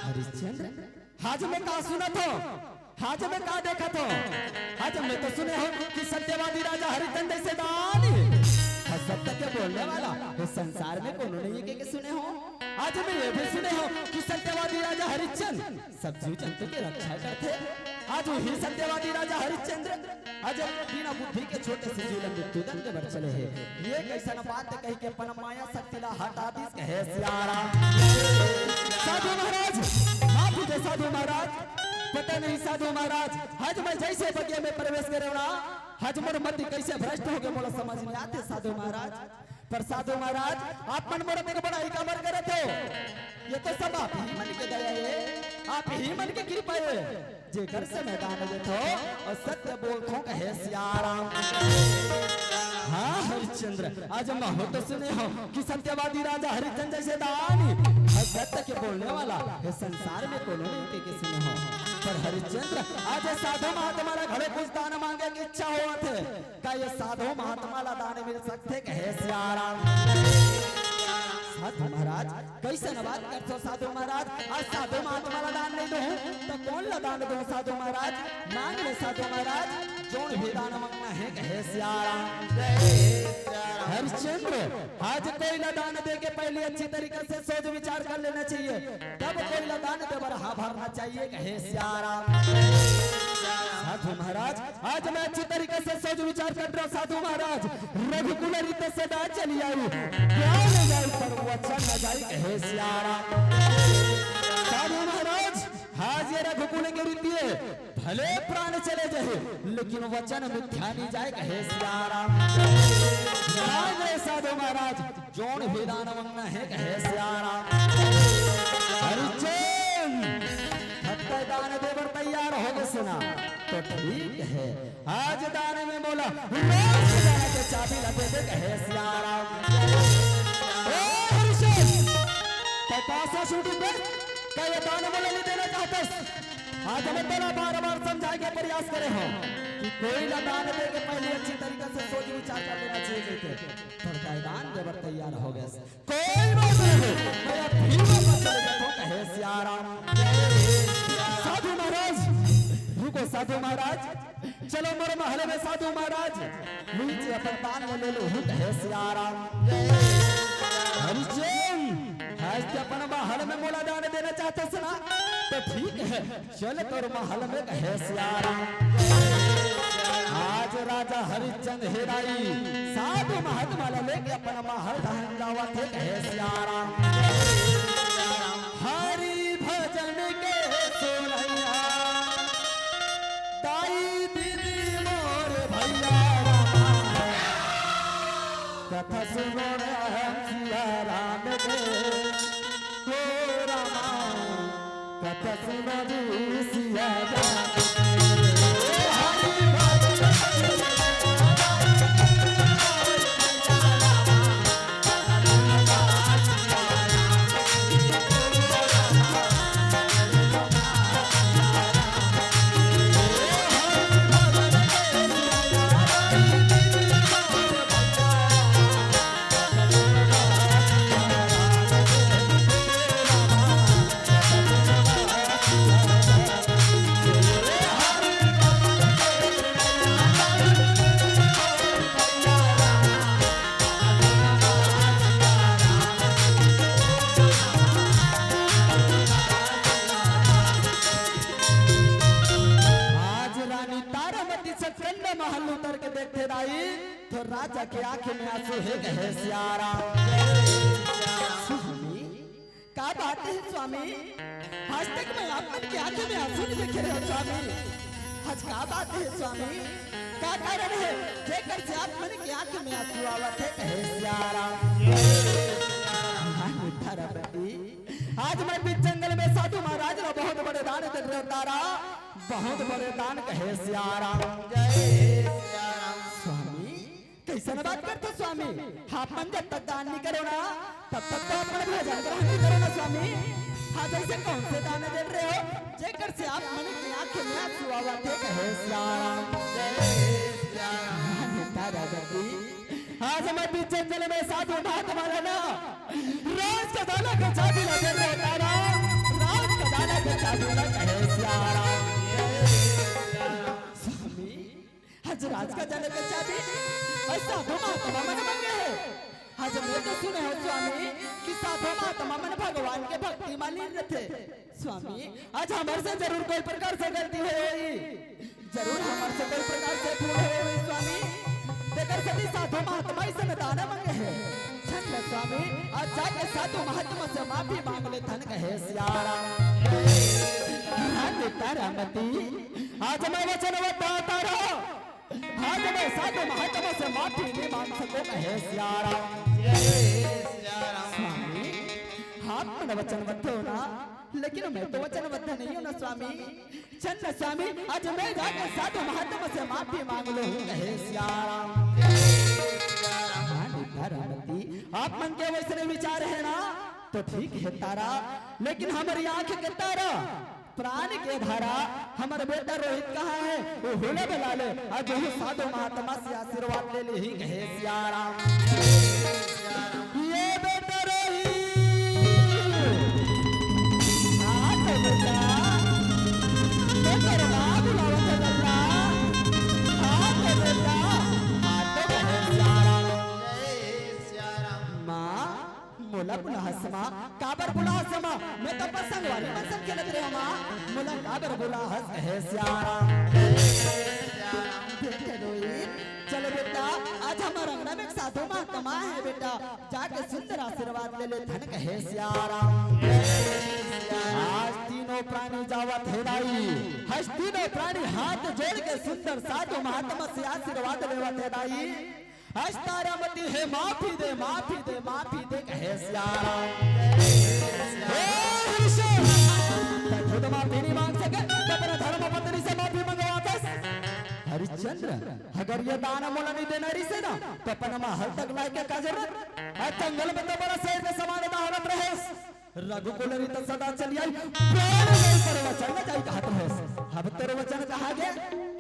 हरिश्चंद्र, आज मैं का सुनत हों? आज मैं का देखत हों? आज मैं तो सुने हों कि सत्यवादी राजा हरिश्चंद जैसे दानी, हाँ, सत्य के बोलने वाला ये संसार में कोनो नहीं हे के, के सुने हों। आज मैं ये भी सुने हों कि सत्यवादी राजा हरिश्चंद सब जीव जंतु के रक्षा करथे। आज वही सत्यवादी राजा हरिश्चंद्र आज बिना बुद्धि के छोटे से जीव ला मृत्यु दंड बर चले हे। ये कैसन बात कहि के अपन माया शक्ति ला हटा दिस, कहे सियाराम। साधु महाराज, माफ कीजिए साधु महाराज, पता नहीं साधु महाराज, आज मैं जैसे बगिया में प्रवेश करे ना, आज मोर मति कैसे भ्रष्ट हो गे, मोला समझ नहीं आथे साधु महाराज। पर साधु महाराज, आप मन मोर ऊपर बड़ाई काबर करत हो? ये तो सब आप ही मन के दया हे, आप ही मन के कृपा हे, जेकर से मैं दान देथों अउ सत्य बोलथों, कहे सियाराम। हाँ हरिश्चंद्र, आज महूँ तो सुने हों कि सत्यवादी राजा हरिश्चंद जैसे दानी अउ सत्य के बोलने वाला ये संसार में कोनो नहीं हे के, के सुने हों। पर हरिश्चंद्र, आज साधु महात्मा ला घलो कुछ दान मांगे के इच्छा होवत हे। का ये साधु महात्मा ला दान मिल सकथे, कहे सियाराम। साधु महाराज, कैसन बात करथो साधु महाराज? आज साधु महात्मा ला दान नहीं दूं त कोन ला दान दूं साधु महाराज? मांग ले साधु महाराज, जोन भी दान मंगना हे कहे सियाराम। हरिश्चंद्र, आज कोई ला दान दे के पहले अच्छी तरीके से सोच विचार कर लेना चाहिए, तब कोई ला दान दे बर हाँ भरना चाहिए कहे सियाराम। साधु महाराज, आज मैं अच्छी तरीके से सोच विचार कर रहा हूँ साधु महाराज। रघुकुल रीत सदा चली आई, ज्ञान जाए पर वचन न जाए कहे सियाराम। साधु महाराज, आज ये रघुकुल के रीति है, भले प्राण चले जाए, लेकिन वचन मिथ्या नहीं जाए कहे सियाराम। ध्यान रहे साधु महाराज, जोन भी दान मंगना हे कहे सियाराम। हरिचंद, भक्त दान देबर तैयार हो गए सुना, तो ठीक है, आज दान में बोला, रोज के दान के चाबी ला दे दे कहे सियाराम। ओ हरिचंद, पैसा शूटिंग बस, का ये दान मोला नहीं देना चाहते? आज हम तेला बार-बार समझाए के प्रयास करे हो कि कोई ला दान दे के पहले अच्छी तरीके से सोच विचार कर लेना चाहिए। पर दान देबर तैयार हो गए। कोई बात नहीं, मैं अब भी वापस चले जाता हूँ, कहे सियाराम। साधु महाराज, रुको साधु महाराज, चलो मोर महल में साधु महाराज, लीजिए अपन दान ले लो, कहे सियाराम। हरिचंद, आज के अपन महल में मोला दान देना चाहते सुना, तो ठीक है, चल तोर महल में कहे सियाराम। आज राजा हरिचंद हेराई साधु महात्मा ला लेके अपन महल धाम जावत हे कहे सियाराम। हरि भजन के सुनैया, दाई दीदी मोर भैया रामा, कथा सुनो रे हम सिया राम के। हो रामा, कथा सुनो रे सिया राम। आज रानी तारामती से कंद महल उतर के देखथे दाई, तो राजा के आंख में आंसू हे कहे सियाराम। स्वामी, का बात हे स्वामी? आज तक मैं आप मन के आंख में आंसू नहीं देखे रहे हो स्वामी। आज का बात हे स्वामी? का कारण हे जेकर से आप मन के आंख में आंसू आवत हे कहे सियाराम। हाँ, तारामती, आज मैं बीच जंगल में साधु महाराज ला बहुत बड़े दान दे रहे तारा, बहुत बड़े दान कहे सियाराम। स्वामी, कैसन बात करते स्वामी? आप मन जब तक दान नहीं करो ना, तब तक तो आप मन भोजन ग्रहण नहीं करो ना स्वामी। आज ऐसे कौन से दान दे रहे हो जेकर से आप मन की आंख में आंसू आवत हे कहे सियाराम। हाँ, तारामती, आज मैं बीच जंगल में साधु महात्मा ला ना, राज खजाना के चाबी ला दे रहे तारा, राज खजाना के चाबी ला कहे सियाराम। स्वामी, आज राज खजाना के चाबी अउ साधु महात्मा मन मांगे हे। आज मैं तो सुने हो स्वामी कि साधु महात्मा मन भगवान के भक्ति में लीन रथे। स्वामी, आज हमर से जरूर कोई प्रकार से गलती होय होही, जरूर हमर से कोई प्रकार से भूल होय होही स्वामी, तेकर सेती साधु महात्मा अइसन दान मांगे हे। झन ले स्वामी, आज जाके साधु महात्मा से माफी मांग लेथन कहे सियाराम। हाँ, तारामती, आज मैं वचनबद्ध हंव तारा, आज मैं साधु महात्मा से माफी नहीं मांग सकूं कहे सियाराम। स्वामी, आप मन वचनबद्ध हो ना, लेकिन मैं तो वचनबद्ध नहीं हूं ना स्वामी। झन स्वामी, आज मैं जाके साधु महात्मा से माफी मांग लूं कहे सियाराम। हाँ, तारामती, आप मन के वैसने विचार हे ना, तो ठीक हे तारा, लेकिन हमरी आंख के तारा, प्राण के धारा, हमर बेटा रोहित कहाँ हे? वो हुले बुला ले, अउ जो साधु महात्मा से आशीर्वाद ले लेही कहे सियाराम। ये बेटा रोहित, आ तो बेटा, तो तेरे माँ बुलावत हे लल्ला। माँ, काबर बुलाहस माँ? मैं तो अपन संगवारी मन संग खेलत रहेंव माँ, मोला काबर बुलाहस कहे सियाराम। बेटा रोहित, चलो बेटा, आज हमर अंगना में एक साधु महात्मा हे बेटा, जाके सुंदर आशीर्वाद ले ले धन कहे सियाराम। आज तीनों प्राणी जावत हे दाई, आज तीनों प्राणी हाथ जोड़ के सुंदर साधु महात्मा से आशीर्वाद लेवत हे दाई। आज तारामती हे माफी दे, माफी दे, माफी दे कहे सियाराम। हे हरिचंद्र, तैं खुद माफी नहीं मांग सके, तो अपने धर्म पत्नी से माफी मंगवाथस। हरिचंद्र, अगर ये दान मोला नहीं देना रहिसे ना, तो अपन महल तक लाए के का जरूरत? आज जंगल में तो बड़ा शेर के समान दहाड़त रहेस। रघुकुल रीत सदा चली आई, प्राण नहीं पर वचन न जाई कहत रहेस। अब तोर वचन कहाँ गे?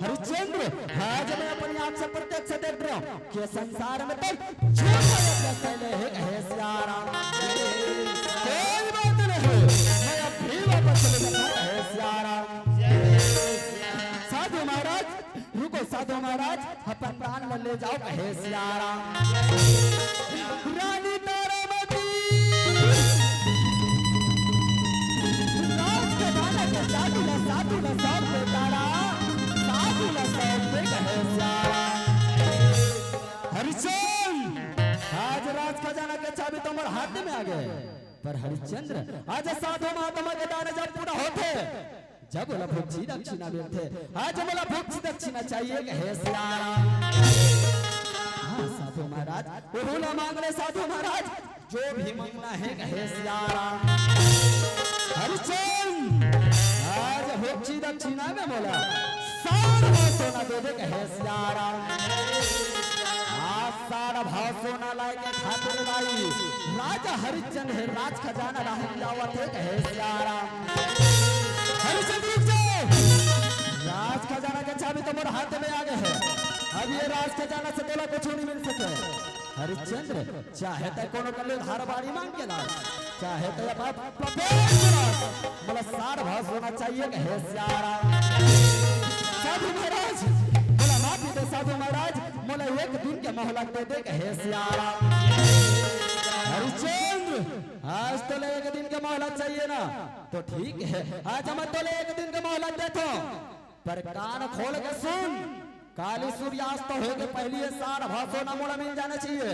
हरिचंद्र, आज मैं अपनी आँख से प्रत्यक्ष देख रहा हूँ कि संसार में तो झूठ है, कैले हे कहे सियाराम। कोई बात नहीं, मैं अब भी वापस चले जाता हूँ कहे सियाराम। साधु महाराज, रुको साधु महाराज, अपन दान ल ले जाव कहे सियाराम। रानी तारामती, राज खजाना के चाबी ल साधु ल सौंप दे तारा, साधु ल सौंप दे कहे सियाराम। हरिचंद, आज राज खजाना के चाबी तो मोर हाथ में आ गे, पर हरिचंद्र, आज साधु महात्मा के दान जब पूरा होथे, जब मोला भुक्ची दक्षिणा मिलथे, आज मोला भुक्ची दक्षिणा चाहिए कहे सियाराम। हाँ साधु महाराज, ओहू ला मांग ले साधु महाराज, जो भी मांगना हे कहे सियाराम। हरिचंद, आज भुक्ची दक्षिणा में मोला साढ़ भाव सोना दे दे कहे सियाराम। आज साढ़ भाव सोना लाए के खातिर दाई राजा हरिचंद हे राज खजाना राहत जावत हे कहे सियाराम। हरिचंद रुक जाओ, राज खजाना के चाबी तो मोर हाथ में आ गे हे। अब ये राज खजाना से तोला कुछ नहीं मिल सके। हरिचंद्र, चाहे तैं कोनो कल्ले उधार बाड़ी मांग के ला, चाहे तैं अपन प्रवेश करा, मोला साढ़ भाव सोना चाहिए कहे सियाराम। साधु महाराज, मोला माफी दे साधु महाराज, मोला एक दिन के मोहलत दे दे कहे सियाराम। हरिचंद्र, आज तोला एक दिन के मोहलत चाहिए ना, तो ठीक है, आज मैं तोला एक दिन के मोहलत देथों, पर कान खोल के सुन, काली सूर्यास्त होए के पहिली ये साढ़ भाव सोना मोला मिल जाना चाहिए।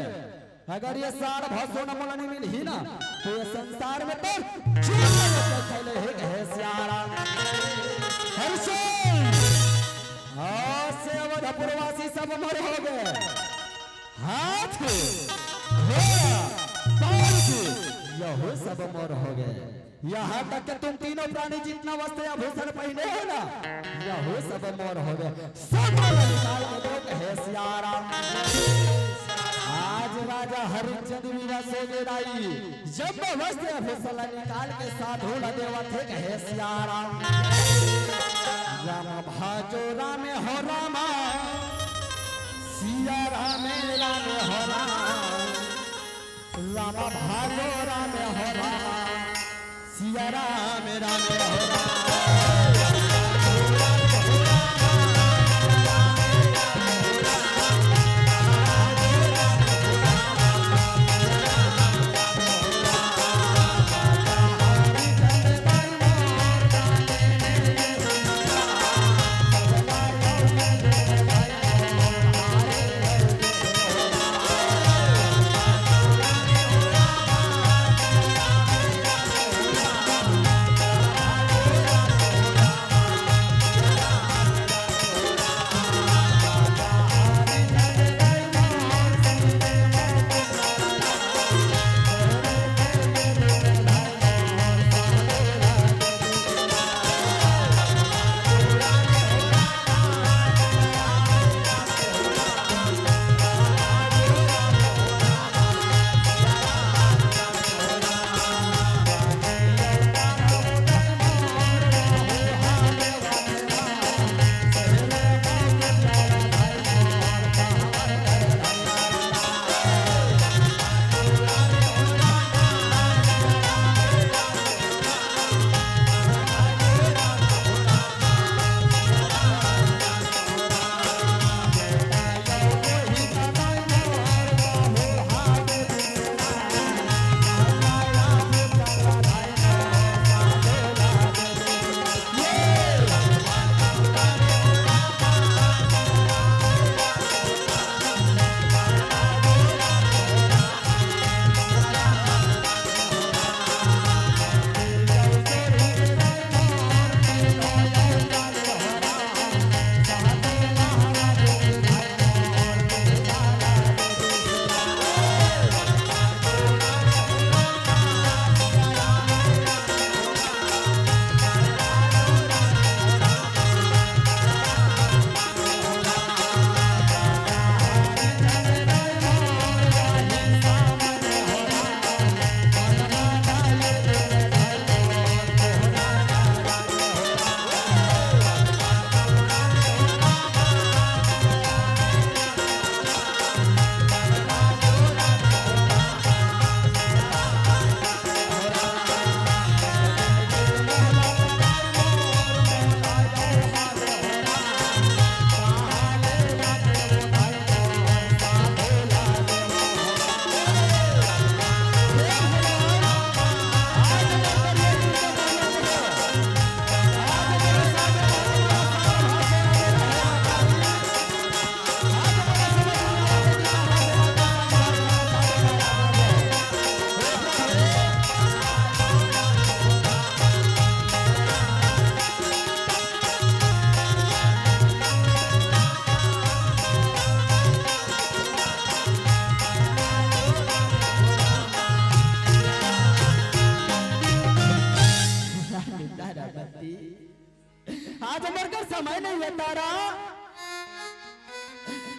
अगर ये साढ़ भाव सोना मोला नहीं मिलही ना, तो ये संसार में तो झूठ बोल के खैले हे कहे सियाराम। हरिचंद, आज से अवधपुरवासी सब मोर हो गे। हाथी, घोड़ा, पालकी, यहू सब मोर हो गे। यहाँ तक कि तुम तीनों प्राणी जितना वस्त्र आभूषण पहिने हो ना, यहू सब मोर हो गे। सब मोला निकाल के दो कहे सियाराम। आज राजा हरिचंद विवश हो गे दाई, जब वस्त्र आभूषण ला निकाल के साधु ला देवत हे कहे सियाराम। राम भाजो राम हो रामा, सिया राम राम हो राम। राम भाजो राम हो राम, सिया राम राम हो राम।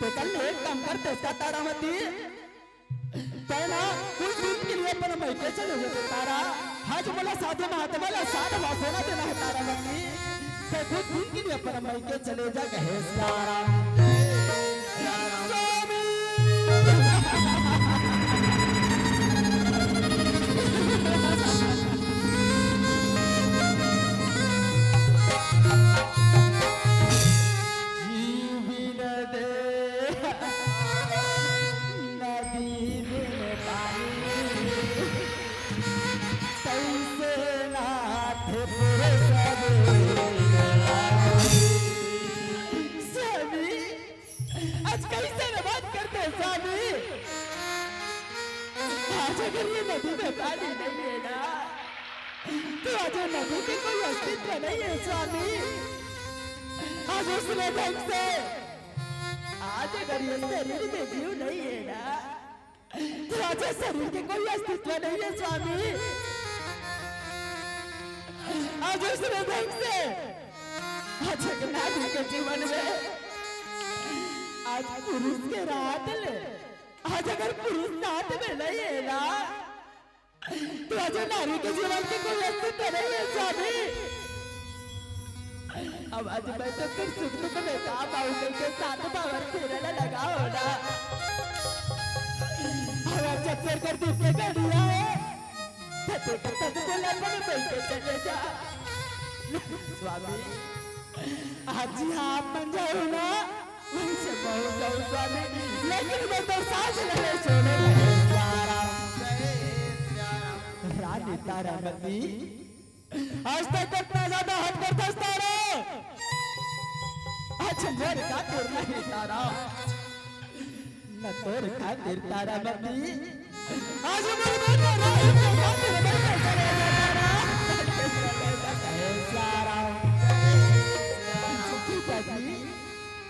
तेकर ले एक काम कर, तेसका तारामती, तैं ना कुछ दिन के लिए अपन मइके चले जा तारा। आज मोला साधु महात्मा ला सात वासना देना हे तारामती। तैं कुछ दिन के लिए अपन मइके चले जा, कहे तारा। स्वामी। जीव बिन दे नदी बिन पानी, तैसे नाथ पुरुष बिन नारी। स्वामी, आज कइसे बात करते हो स्वामी? आज अगर ये नदी में पानी नहीं है ना, तो आज ये नदी के कोई अस्तित्व नहीं है स्वामी। आज उसने ढंग से, आज अगर ये शरीर में जीव नहीं है ना, तो आज ये शरीर के कोई अस्तित्व नहीं है स्वामी। आज उसने ढंग से, आज एक नारी के जीवन में आज पुरुष के राहत ले, आज अगर पुरुष साथ में नहीं है ना, तो आज नारी के जीवन के कोई अस्तित्व नहीं है स्वामी। अब आज मैं तो फिर सुख दुख में काम आऊं, के साथ बावर फेरे ला लगा हो ना। अब आज जब तेरे कर दुख के घड़िया है, तो तेरे कर तो बोला पर बैठ के चले जा। स्वामी, आज यहाँ आप बन जाओ ना, वहीं से बहुत जाओ स्वामी, लेकिन मैं तो सांस लेने छोड़े नहीं। रानी तारामती, आज तक कितना ज्यादा हट करथस तारा, आज मोर का तोर नहीं तारा। न तोर खातिर तारामती, आज मोर बेटा राहुल के खातिर मैं चले जा तारा। हे सियाराम। पिताजी,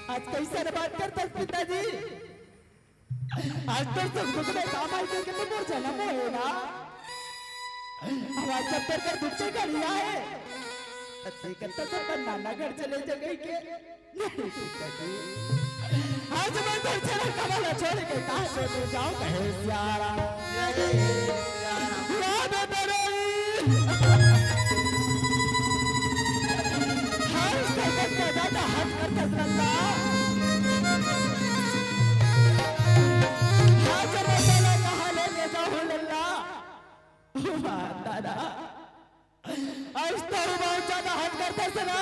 आज कइसन बात करथस पिताजी? आज तोर सुख दुख में काम आए के तो मोर जनम होय ना। अब आज जब तोर कर दुख के घड़ी आए, त तेकर तो अपन नाना घर चले जा कहिके। आज मैं तो चरण कमल छोड़ के कहाँ से तू जाऊं, कहे सियाराम। राम तेरे। आज तक तो ज्यादा हट कर तक लल्ला। आज मैं चला कहाँ लेके जाऊं लल्ला। दादा, आज तो बहुत ज्यादा हट कर तक ना।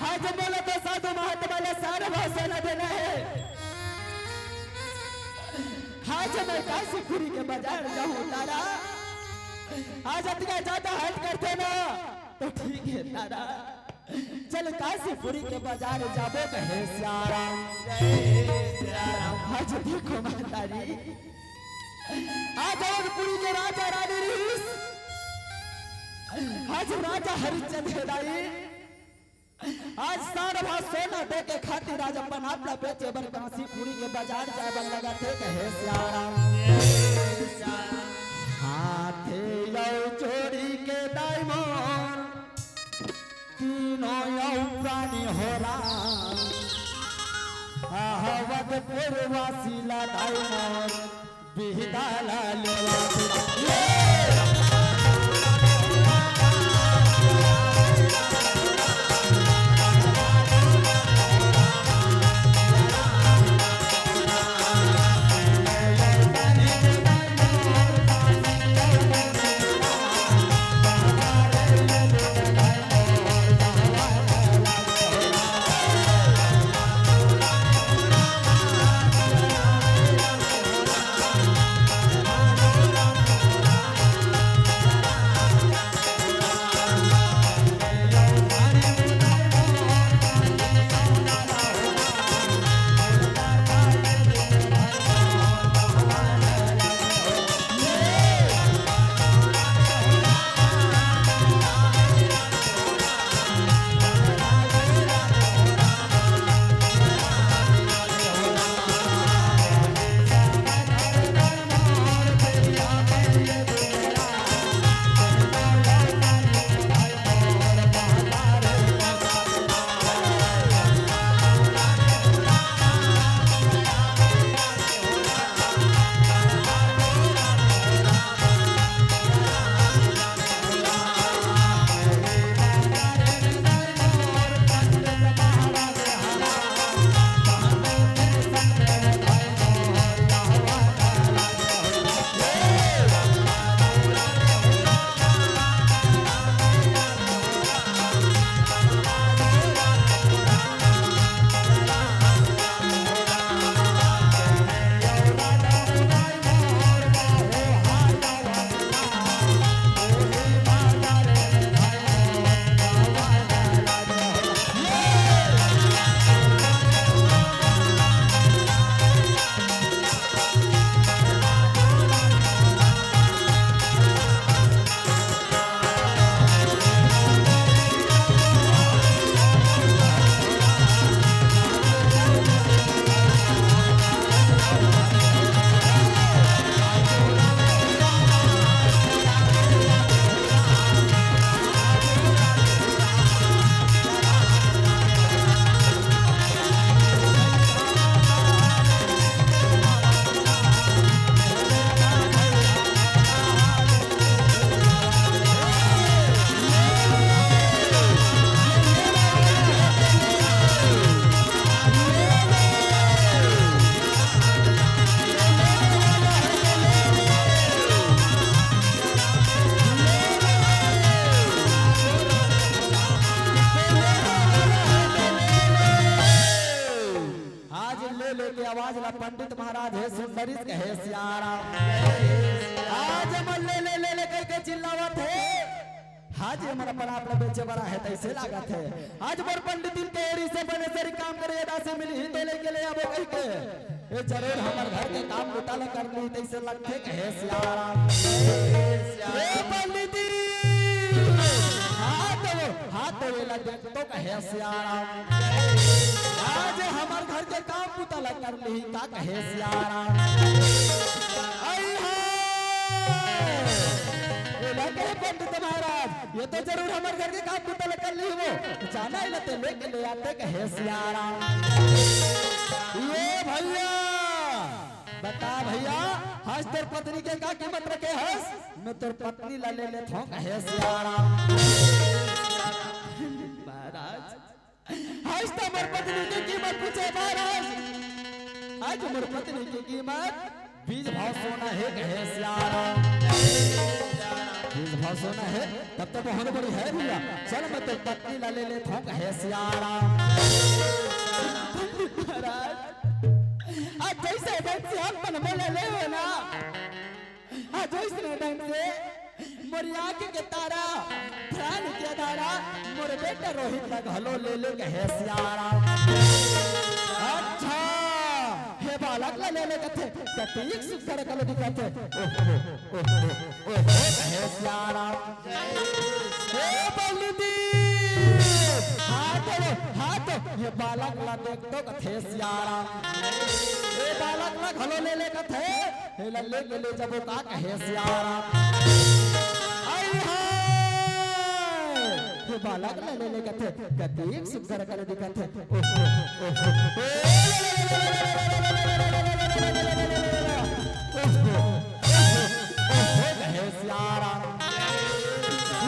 आज मोला तो साधु महात्मा ला सारा भाषण देना है। आज मैं काशीपुरी के बाजार जाऊं तारा, आज अतका ज्यादा हट करथे ना, तो ठीक है तारा, चल काशीपुरी के बाजार जाबो, कहे सियाराम। आज देखो महतारी, आज अवधपुरी के राजा रानी रिहिस, आज राजा हरिश्चंद्र दाई, आज सारा भाव सोना दे के खातिर आज अपन आप ला बेचे बर काशीपुरी के बाजार जाए बर लगा थे, कहे सियाराम। हाथे लौ जोड़ी के दाई मोर, तीनों यौ प्राणी हो राम, अवधपुर वासी ला दाई मोर, बिहदा ला लेवा। आज ला पंडित महाराज हे सुंदरी कहे सियाराम। आज मन ले ले ले ले कह के चिल्लावत हे। आज ये मन अपन आप ला बेचे बर हे तइसे लागत हे। आज मोर पंडित के एड़ी से बने सरी काम करे दासी मिली ही तो लेके ले आबो कह के। ये जरूर हमर घर के काम बुता ला कर ली तइसे लगथे कहे सियाराम। ए पंडित जी, हाथ वो, हाथ वो लग तो कहे सियाराम। आज हमर घर के काम बुता ला कर ली का कहे सियाराम। आई हाय। ये लगे पंडित महाराज, ये तो जरूर हमर घर के काम बुता ला कर ली वो। जाना ही लते लेके ले आते कहे सियाराम। ये भैया, बता भैया, आज तोर पत्नी के का कीमत रखे हस? मैं तोर पत्नी ला ले लेत हूँ कहे सियाराम। महाराज, आज तो हमर पत्नी के कीमत पूछे महाराज। आज हमर पत्नी के कीमत बीस भाव सोना हे कहे सियाराम। बीस भाव सोना हे, तब तो बहुत बड़ी हे भैया। चल मैं तोर पत्नी ला ले लेत हूँ कहे सियाराम। महाराज, आज जइसे ढंग से हम मन में ले ले हो ना, आज जइसने ढंग से मोर आँख के तारा, प्राण के तारा, मोर बेटा रोहित ला घलो ले ले कहे सियाराम। अच्छा, हे बालक ला ले ले कथे, कतिक सुघर घलो दिखथे। ओहो, ओहो, ओहो, कहे सियाराम। हे बलदी, हाथ लो, हाथ, हे बालक ला देख तो कथे सियाराम। हे बालक ला घलो ले ले कथे, हे ला लेके ले जाबो का कहे सियाराम। आई हाय, हे बालक ला ले ले कथे, कतिक सुघर घलो दिखथे। ओहो, ओहो, ओहो, ओहो, कहे सियाराम।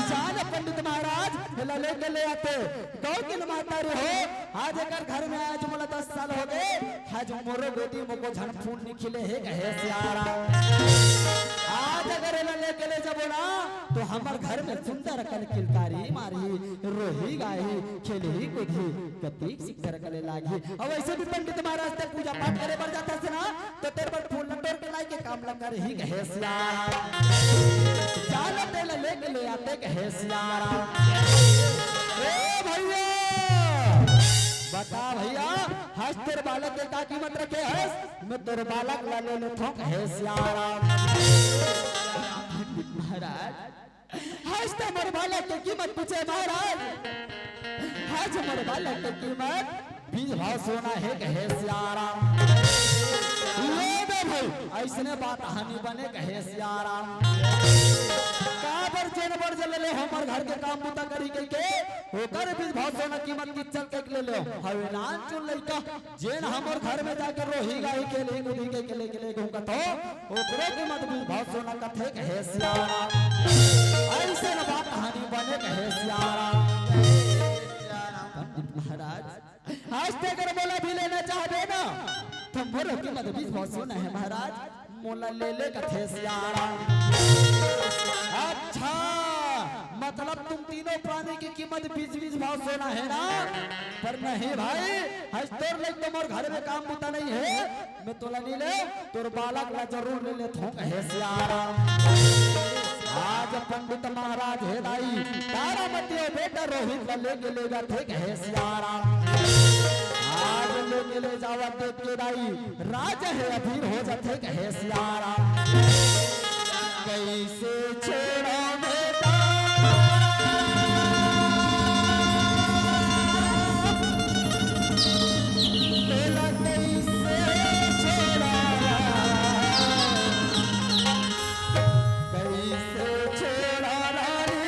जान पंडित महाराज, हे ला लेके ले आते। गौ के माता रे हो, आज एकर घर में आज मोला दस साल हो गए, आज मोरो गोदी मोको झन फूल नि खिले हे कहे सियाराम। आज अगर एला लेके ले जाबो ना, तो हमर घर में सुंदर कन किलकारी मारही, रोही गाही, खेलही कूदही, कतिक सुघर घलो लागही। अब ऐसे भी पंडित महाराज ते पूजा पाठ करे बर जाथे ना, तो तोर बर फूल ल टोर के लाई के काम ल करही कहे सियाराम। जा ल तेला लेके ले आते कहे सियाराम। ए भैया, बता भैया, आज तोर बालक के का कीमत रखे हस? मैं तोर बालक ला ले लेत हूँ कहे सियाराम। महाराज, आज तो मोर बालक के कीमत पूछे महाराज, आज मोर बालक के कीमत बीस भाव सोना हे कहे सियाराम। ले दे भाई, अइसने बात हानि बने कहे सियाराम। काबर जेन बर जल ले हमर घर के काम बुता करी कह के, ओकर बीस भाव सोना कीमत की चल के ले ले। हवे नान चुन लइका, जेन हमर घर में जाके रोही गाही खेलही कूदही कह के लेके ले घूम कथो, ओकरो कीमत बीस भाव सोना कथे कहे सियाराम। अइसे न बात हानि बने कहे सियाराम। पंडित महाराज, आज ते अगर मोला भी लेना चाहबे ना, तो मोरो कीमत बीस भाव सोना हे महाराज, मोला ले ले कथे सियाराम। अच्छा, मतलब तुम तीनों प्राणी की कीमत बीस बीस भाव सोना हे ना? पर नहीं भाई, आज तोर लइक तो मोर घर में काम बुता नहीं हे, मैं तोला नहीं ले, तोर बालक ला जरूर ले लेत हूँ कहे सियाराम। आज पंडित महाराज हे दाई, तारामती अउ बेटा रोहित ला लेके ले जाथे कहे सियाराम। आज लेके ले जावत देख के दाई, राज हे अधीर हो जाथे कहे सियाराम। कैसे छोड़ा बेटा, तोला कैसे छोड़ा, कैसे छोड़ा रानी,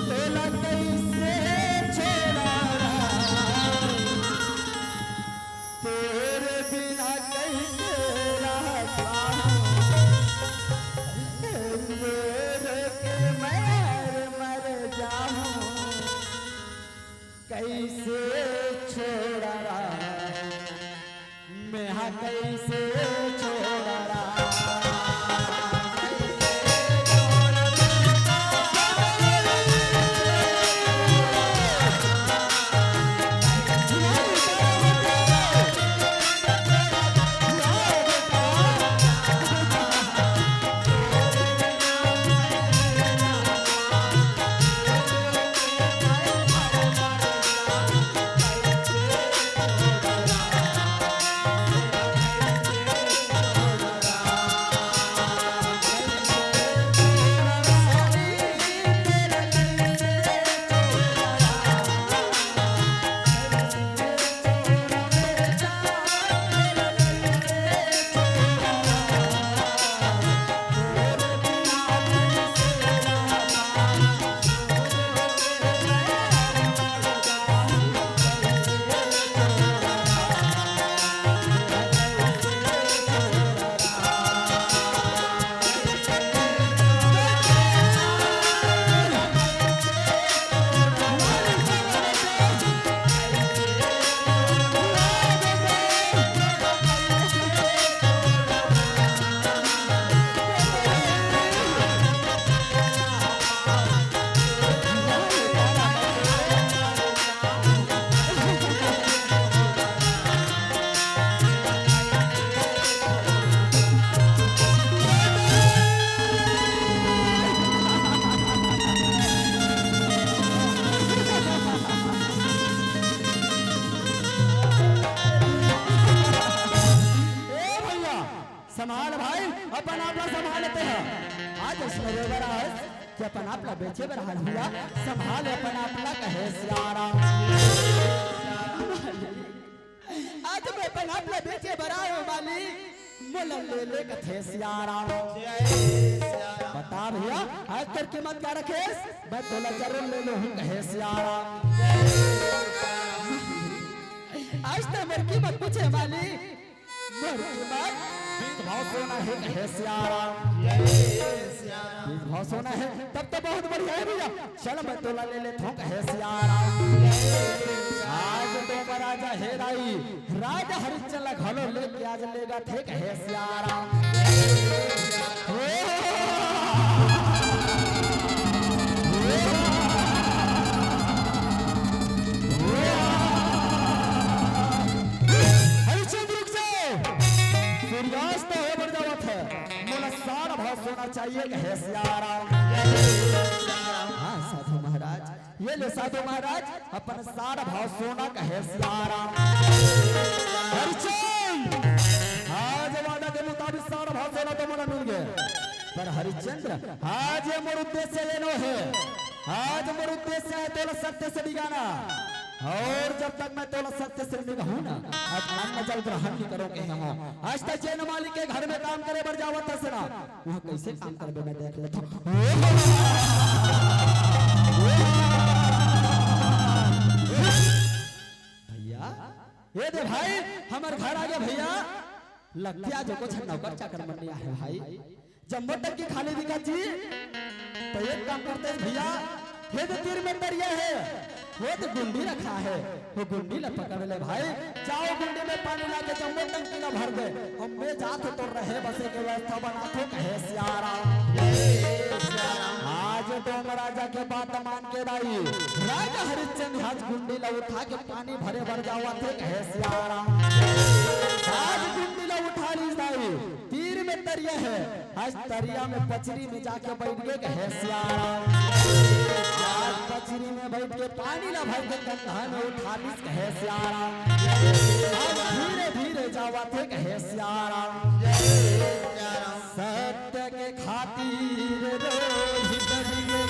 तोला कैसे छोड़ा, तेरे बिना कैसे रहता हूँ। ला बेचे बर आए हँव भैया, संभाल अपन आप ला कहे सियाराम। आज मैं अपन आप ला बेचे बर आए हँव मालिक, मोला ले ले कथे सियाराम। बता भैया, आज तोर कीमत का रखेस? मैं तोला जरूर ले लूँ कहे सियाराम। आज तो मोर कीमत पूछे मालिक, मोर कीमत बीस भाव सोना हे कहे सियाराम। बीस भाव सोना हे, तब तो बहुत बढ़िया हे भैया। चल मैं तोला ले लेथँव कहे सियाराम। आज तो राजा हे दाई, राजा हरिश्चंद्र ला घलो लेके आज लेगथे कहे सियाराम। हरिश्चंद्र रुक जाओ, सूर्यास्त होय बर जावत हे, मोला साठ भाव सोना चाहिए कहे सियाराम। हाँ साधु महाराज, ये ले साधु महाराज, अपन साठ भाव सोना कहे सियाराम। हरिश्चंद्र, आज वादा के मुताबिक साठ भाव सोना तो मोला मिल गे, पर हरिश्चंद्र, आज ये मोर उद्देश्य ये नो हे। आज मोर उद्देश्य हे तोला सत्य से डिगाना, अउ जब तक मैं तोला सत्य से नइ डिगाहूँ ना, आज अन्न जल ग्रहण नइ करों कहे हँव। आज तक जेन मालिक के घर में काम करे बर जावत हस ना, वहाँ कैसे काम करबे मैं देख लेथँव। भैया, ये दे भाई, हमर घर आगे भैया, लगथे आज एको झन नौकर चाकर मन नइ आहे भाई। जम्मो टंकी खाली दिखत जी, त एक काम करतेस भैया, हे दे तीर में तरिया हे, वो दे गुंडी रखा हे, वो गुंडी ला पकड़ ले भाई, जा वो गुंडी में पानी लाके जम्मो टंकी ला भर दे। अब मैं जात हँव तो रहे बसे के व्यवस्था बनात हँव कहे सियाराम। आज डोम राजा के बात मान के दाई, राजा हरिश्चंद्र आज गुंडी ला उठा के पानी भरे बर जावत हे कहे सियाराम। आज गुंडी ला उठा लीस दाई, तीर में तरिया हे, आज तरिया में पचरी में जाके बइठ गे कहे सियाराम। आज पचरी में बइठ के पानी ला भर के कंधा में उठा लीस कहे सियाराम। आज धीरे धीरे जावत हे कहे सियाराम। सत्य के खातिर रोहि बहि गे,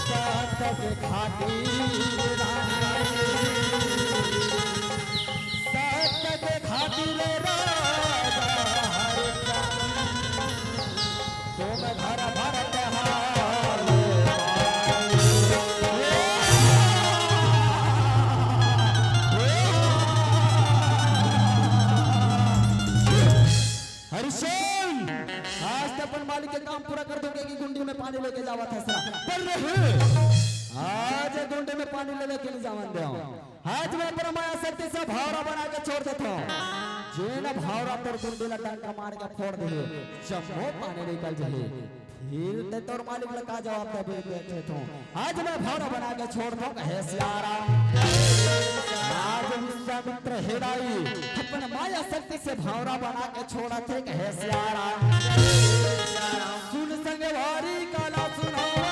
सत्य के खातिर राम, सत्य के खातिर राजा हरिचंद, तुम घर भरत हाल। हरिचंद, आज तो अपन मालिक के काम पूरा कर दूंगे कि गुंडी में पानी लेके जावत हस ना। पर नहीं, आज गुंडी में पानी ले लेके नहीं जावन देंव। आज मैं अपना माया शक्ति से भौंरा बना के छोड़ देथंव। जेन भौंरा तोर गुंडी ला डंका मार के फोड़ देही, जम्मो पानी निकल जाही। फिर ते तोर मालिक ला का जवाब देबे, देखे तो। आज मैं भौंरा बना के छोड़ देथंव, कहे सियाराम। आज विश्वामित्र हे दाई अपन माया शक्ति से भौंरा बना के छोड़त हे, कहे सियाराम। सुन संगवारी काला सुनावा।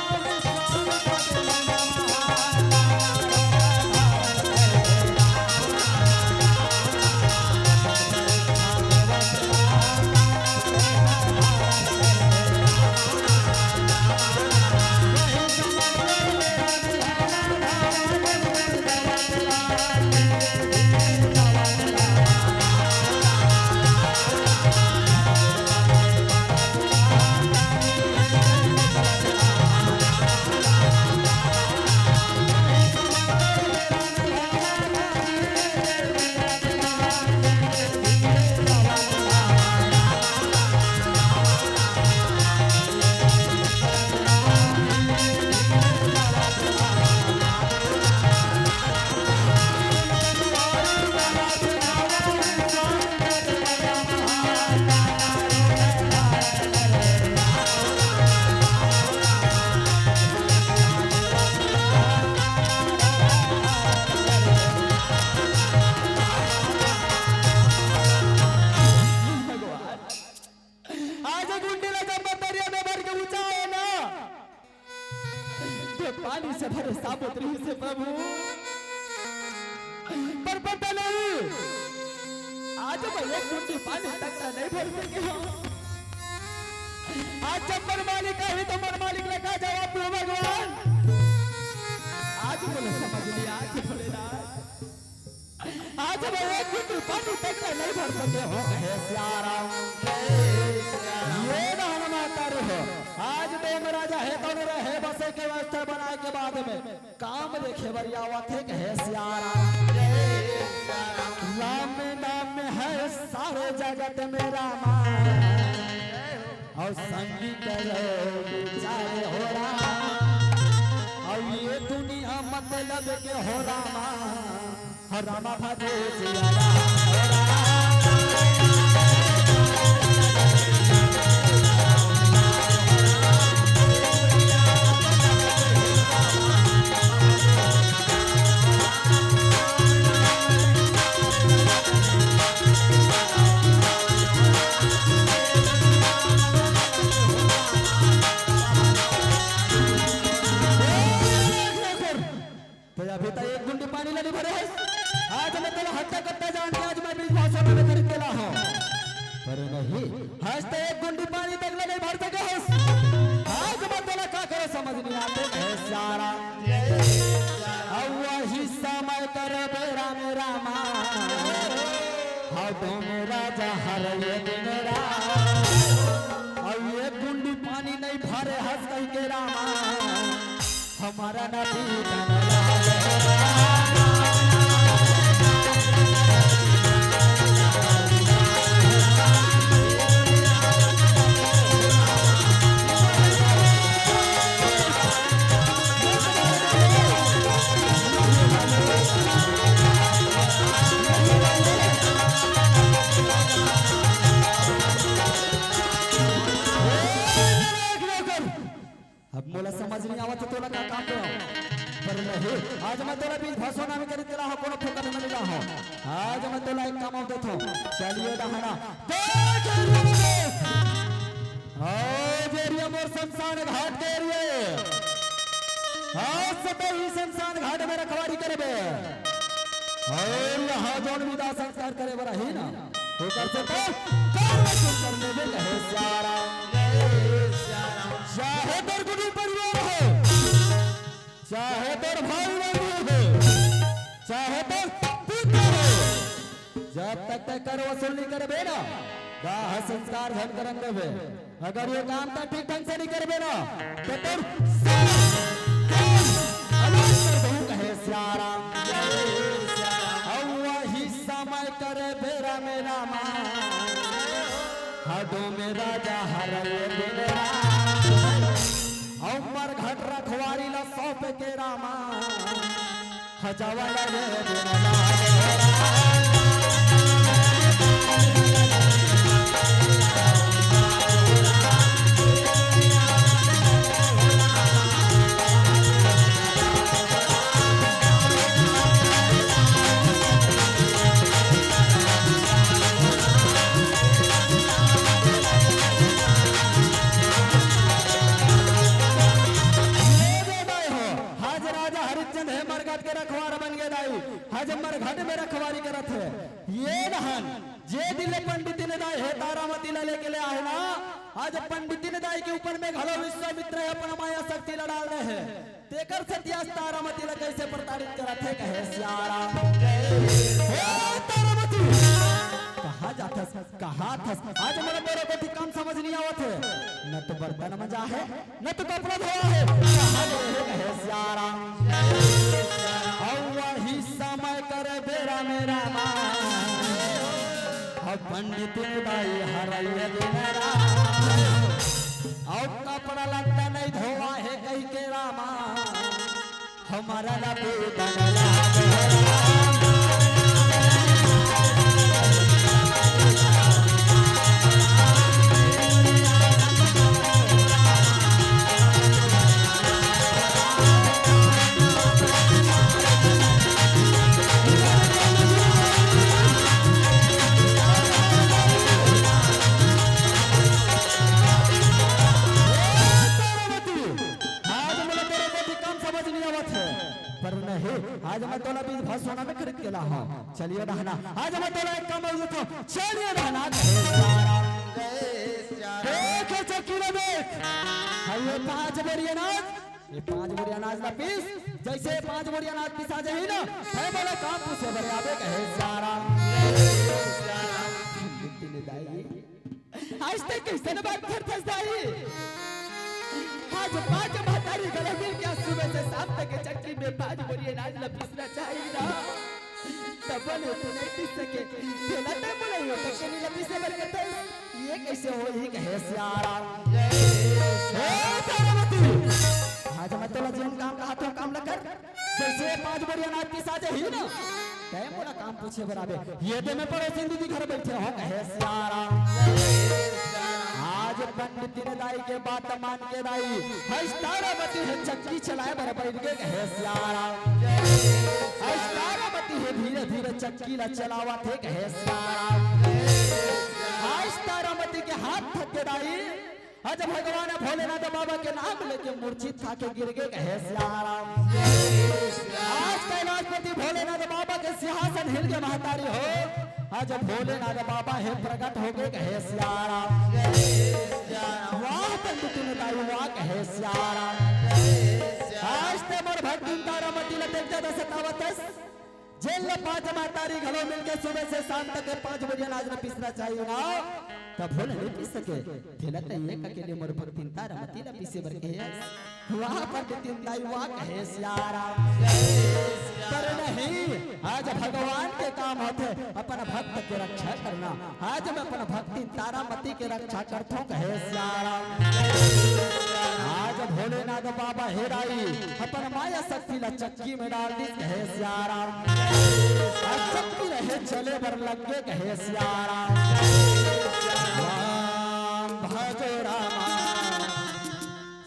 आज गुंडी ला जब मैं तरिया में भर के ऊंचा है ना, तो पानी से भरे साबुत रहिस हे प्रभु। पर पता नहीं, आज मैं एक गुंडी पानी तक ला नहीं भर सके हंव। आज जब मन मालिक आही त मन मालिक ला का जवाब दूं भगवान? आज बोले समझ लिया, आज बोले ना। आज मैं एक भी पानी तक नहीं भर सके हों, हे सियाराम। ये रहन माता रे हो। आज डोम राजा हे तो रहे बसे के व्यवस्था बनाए के बाद में काम देखे बर आवत हे, कहे सियाराम। राम नाम है सारे जगत में रामा, अउ संगी करो विचार हो रामा, अउ ये दुनिया मतलब के हो रामा, हो रामा भजे सिया राम। तो अभी तक एक गुंडी पानी ला नहीं भरे हस। आज मैं तोला हट्टा कट्टा जान के आज मैं बीच भाषण में खरीद के ला हूँ। पर नहीं, आज तो एक गुंडी पानी तक ला नहीं भर सके हस। आज मैं तोला का करे समझ नहीं आते, हे सियाराम। अउ वही समय कर बेरा में रामा, हदों में राजा हर ये दिन राम। अउ एक गुंडी पानी नहीं भरे हस कहि के रामा, हमारा नदी अब मोला समझ नहीं आवत हे, तोला का काम देवं? पर नहीं, आज मैं तोला बीच भाषण में खरीद के ला हूँ, कोनो फोकट में नहीं ला हूँ। आज मैं तोला एक काम अउ देथों, चलिए डहना। जय श्री राम। आज एरिया मोर शमशान घाट के एरिया। आज से तो ही शमशान घाट में रखवारी करबे। अउ यहाँ जौन विदा संस्कार करे बर आही ना, ओकर से तो कर वसूल कर लेबे, कहे सियाराम। चाहे तोर कुटुंब परिवार हो, चाहे तोर भाई बंधु हो, चाहे तोर पुत्र हो, जब तक तैं कर वसूल नहीं करबे ना, दाह संस्कार झन करन देबे। अगर ये काम तैं ठीक ढंग से नहीं करबे ना, तो तोर सब काम अनाथ कर दूं, कहे सियाराम। अउ वही समय करे बेरा में रामा, हदों में राजा हर ये दिन राम। अउ मरघट रखवारी ला सौंप के रामा, हजावा लगे दिन राम। आज राजा हरिश्चंद्र हे मरघट के रखवार बन गे दाई, आज मरघट में रखवारी करत हे। ये रहन, जे दिन ले पंडितिन दाई हे तारामती ला लेके ले आहे ना, आज पंडितिन दाई के ऊपर में घलो विश्वामित्र हे अपन माया शक्ति ला डाल दे हे। तेकर सेती आज तारामती ला कैसे प्रताड़ित करत हे, कहे सियाराम। हे तारामती, कहाँ जाथस? कहाँ थस? आज मोला तोरे कोती काम समझ नहीं आवत हे। न तो बर्तन मजा हे, न तो कपड़ा धोवा हे। कहाँ गए हे, कहे सियाराम। अउ वही समय करे बेरा में रामा, अउ पंडितिन दाई हर ये दिन राम। अउ कपड़ा लत्ता नहीं धोवा हे कहि के रामा, हमारा ला पूतन लागे। आज मोला तोरे कोती काम समझ नहीं आवत हे, पर नहीं, आज मैं तोला बीच भाषण में खरीद के ला हूँ। चलिए डहना, आज मैं तोला एक काम अउ देथों। चलिए डहना, जय सिया राम। जय सिया राम। के चक्की ला देख। हाँ, ये पाँच बोरी अनाज, ये पाँच बोरी अनाज ला पीस। जइसे ये पाँच बोरी अनाज पिसा जाही ना, तैं मोला काम पूछे बर आबे कहे सियाराम। लेकिन दाई, आज तक कइसन बात करथस दाई? आज पाँच महतारी घलो मिल के सुबह से शाम तक के चक्की में पाँच बोरी अनाज ला पीसना चाही ना। तब ले तो नइ पीस सके। तेला तब ले यो तक के नी ला पीसे बर कथे। ये कइसे होही कहे सियाराम। हे तारामती, आज मैं तोला जेन काम कहा तो काम ल कर। जइसे पाँच बोरी अनाज पिसा जाही ना, तैं मोला काम पूछे बर आबे। ये दे मैं पड़ोसिन दीदी घर बइठे हों कहे सियाराम। आज पंडितिन दाई के बात मान के दाई, हस तारामती हे चक्की चलाए बर बइठ गे कहे सियाराम। हस तारामती हे धीरे धीरे चक्की ला चलावत हे कहे सियाराम। हस तारामती के हाथ थक गे दाई, आज भगवान भोलेनाथ बाबा के नाम लेके मूर्छित खा के गिर गे कहे सियाराम। आज कैलाशपति भोलेनाथ बाबा के सिंहासन हिल गे महतारी हो। आज भोलेनाथ बाबा हे प्रकट हो गे कहे सियाराम। वाह पंडितिन दाई वाह कहे सियाराम। आज ते मोर भक्तिन तारामती ला देख ज्यादा सतावत हस। जेन ल पाँच महतारी घलो मिलके सुबह से शाम तक के पाँच बोरी अनाज ल पीसना चाही ना, त भोले नइ पीस सके। तेला त एक अकेले मोर भक्तिन तारामती ल पीसे बर कहे हस। वाह पंडितिन दाई वाह कहे सियाराम। पर नहीं, आज भगवान के काम होथे अपन भक्त के रक्षा करना। आज मैं अपन भक्तिन तारामती के रक्षा करथों कहे सियाराम। आज भोलेनाथ बाबा हे दाई अपन माया शक्ति ला चक्की में डाल दिस कहे सियाराम। आज चक्की रहे चले बर लग गे कहे सियाराम। राम भजो राम,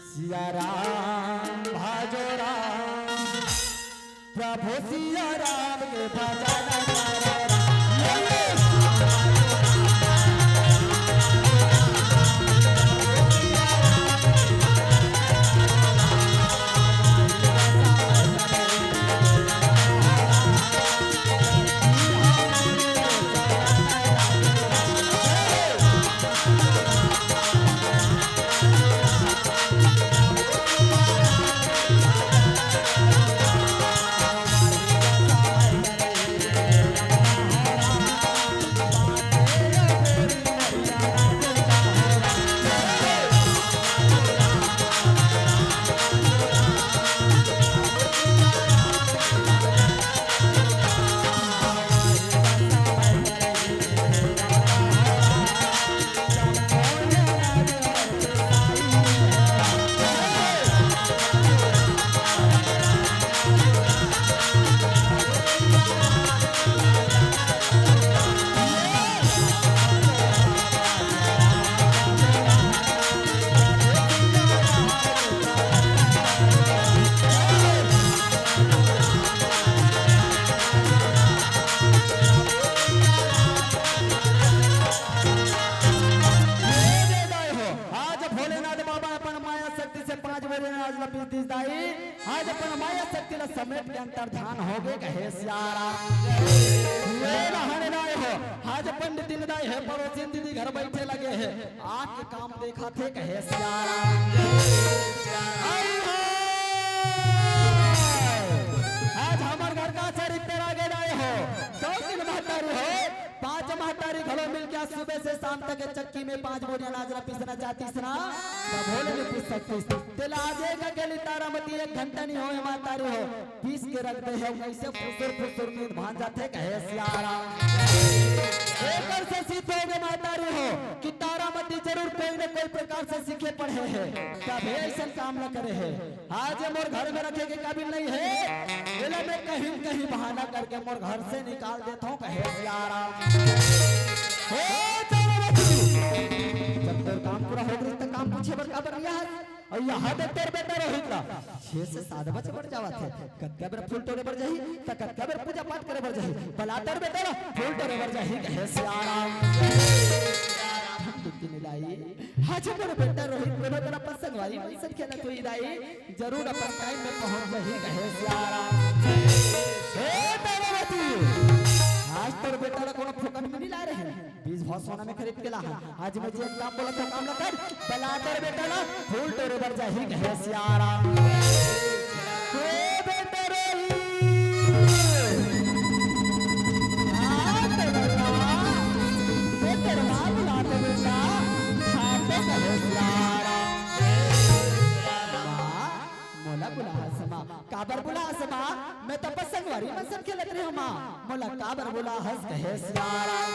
सियाराम भजो राम। प्रभु सियाराम के भजन करो राम। आज भोलेनाथ बाबा अपन माया शक्ति से पांच बोरी अनाज ला पीस दिस दाई। आज अपन माया शक्ति ला समेट के अंतर्धान हो गे कहे सियाराम। ले रहन दाई हो, आज पंडितिन दाई हे पड़ोसिन दीदी घर बइठे लगे हे, आके काम देखत हे कहे सियाराम। आई हो, आज हमर घर का चरित्र आगे दाई हो, दो तीन महतारी हो, पांच महतारी घलो मिलके आज सुबह से शाम तक के चक्की में पांच बोरी अनाज ला पीसना चाहतिस ना, त भोले नइ पीस सकतिस। तेला आज एक अकेली तारामती एक घंटा नइ होय महतारी हो, पीस के रख दे हे, कइसे फुसुर फुसुर नींद भांज जाथे कहे सियाराम। एकर से सिद्ध हो गे महतारी हो कि तारामती जरूर कोई न कोई प्रकार से सीखे पढ़े हे, तभे अइसन काम ला करे हे। आज ये मोर घर में रखे के काबिल नइ हे, एला मैं कहीं न कहीं बहाना करके मोर घर से निकाल देथों कहे सियाराम। हो तारामती, जब तोर काम पूरा हो गे त काम पूछे बर काबर नइ आय? अउ इहाँ दे तोर बेटा रोहित ला छह से सात बजे बर जावत हे, कतका बेर फूल टोरे बर जाही, त कतका बेर पूजा पाठ करे बर जाही, बला तोर बेटा ला फूल टोरे बर जाही कहे सियाराम। हम दुखी नइ दाई, आज मोर बेटा रोहित कोनो तरह अपन संगवारी मन संग खेलत होही दाई, जरूर अपन टाइम में पहुंच जाही कहे सियाराम। हे तारामती, आज तोर बेटा ला कोनो फोकट में नहीं लाय रहेंव, बीस भाव सोना में खरीद के लाय हंव। आज मैं जेन काम बोलत हंव, काम ला कर। बला तोर बेटा ला, फूल टोरे बर जाही कहे सियाराम। ओ बेटा रे, हाँ, तो बला, बेटा रे, बुला तो बेटा, हाँ, तो कहे सियाराम। माँ, मोला बुलाहस माँ, काबर बुलाहस माँ? मैं तो अपन संगवारी मन संग खेलत रहेंव माँ, मोला काबर बुलाहस कहे सियाराम।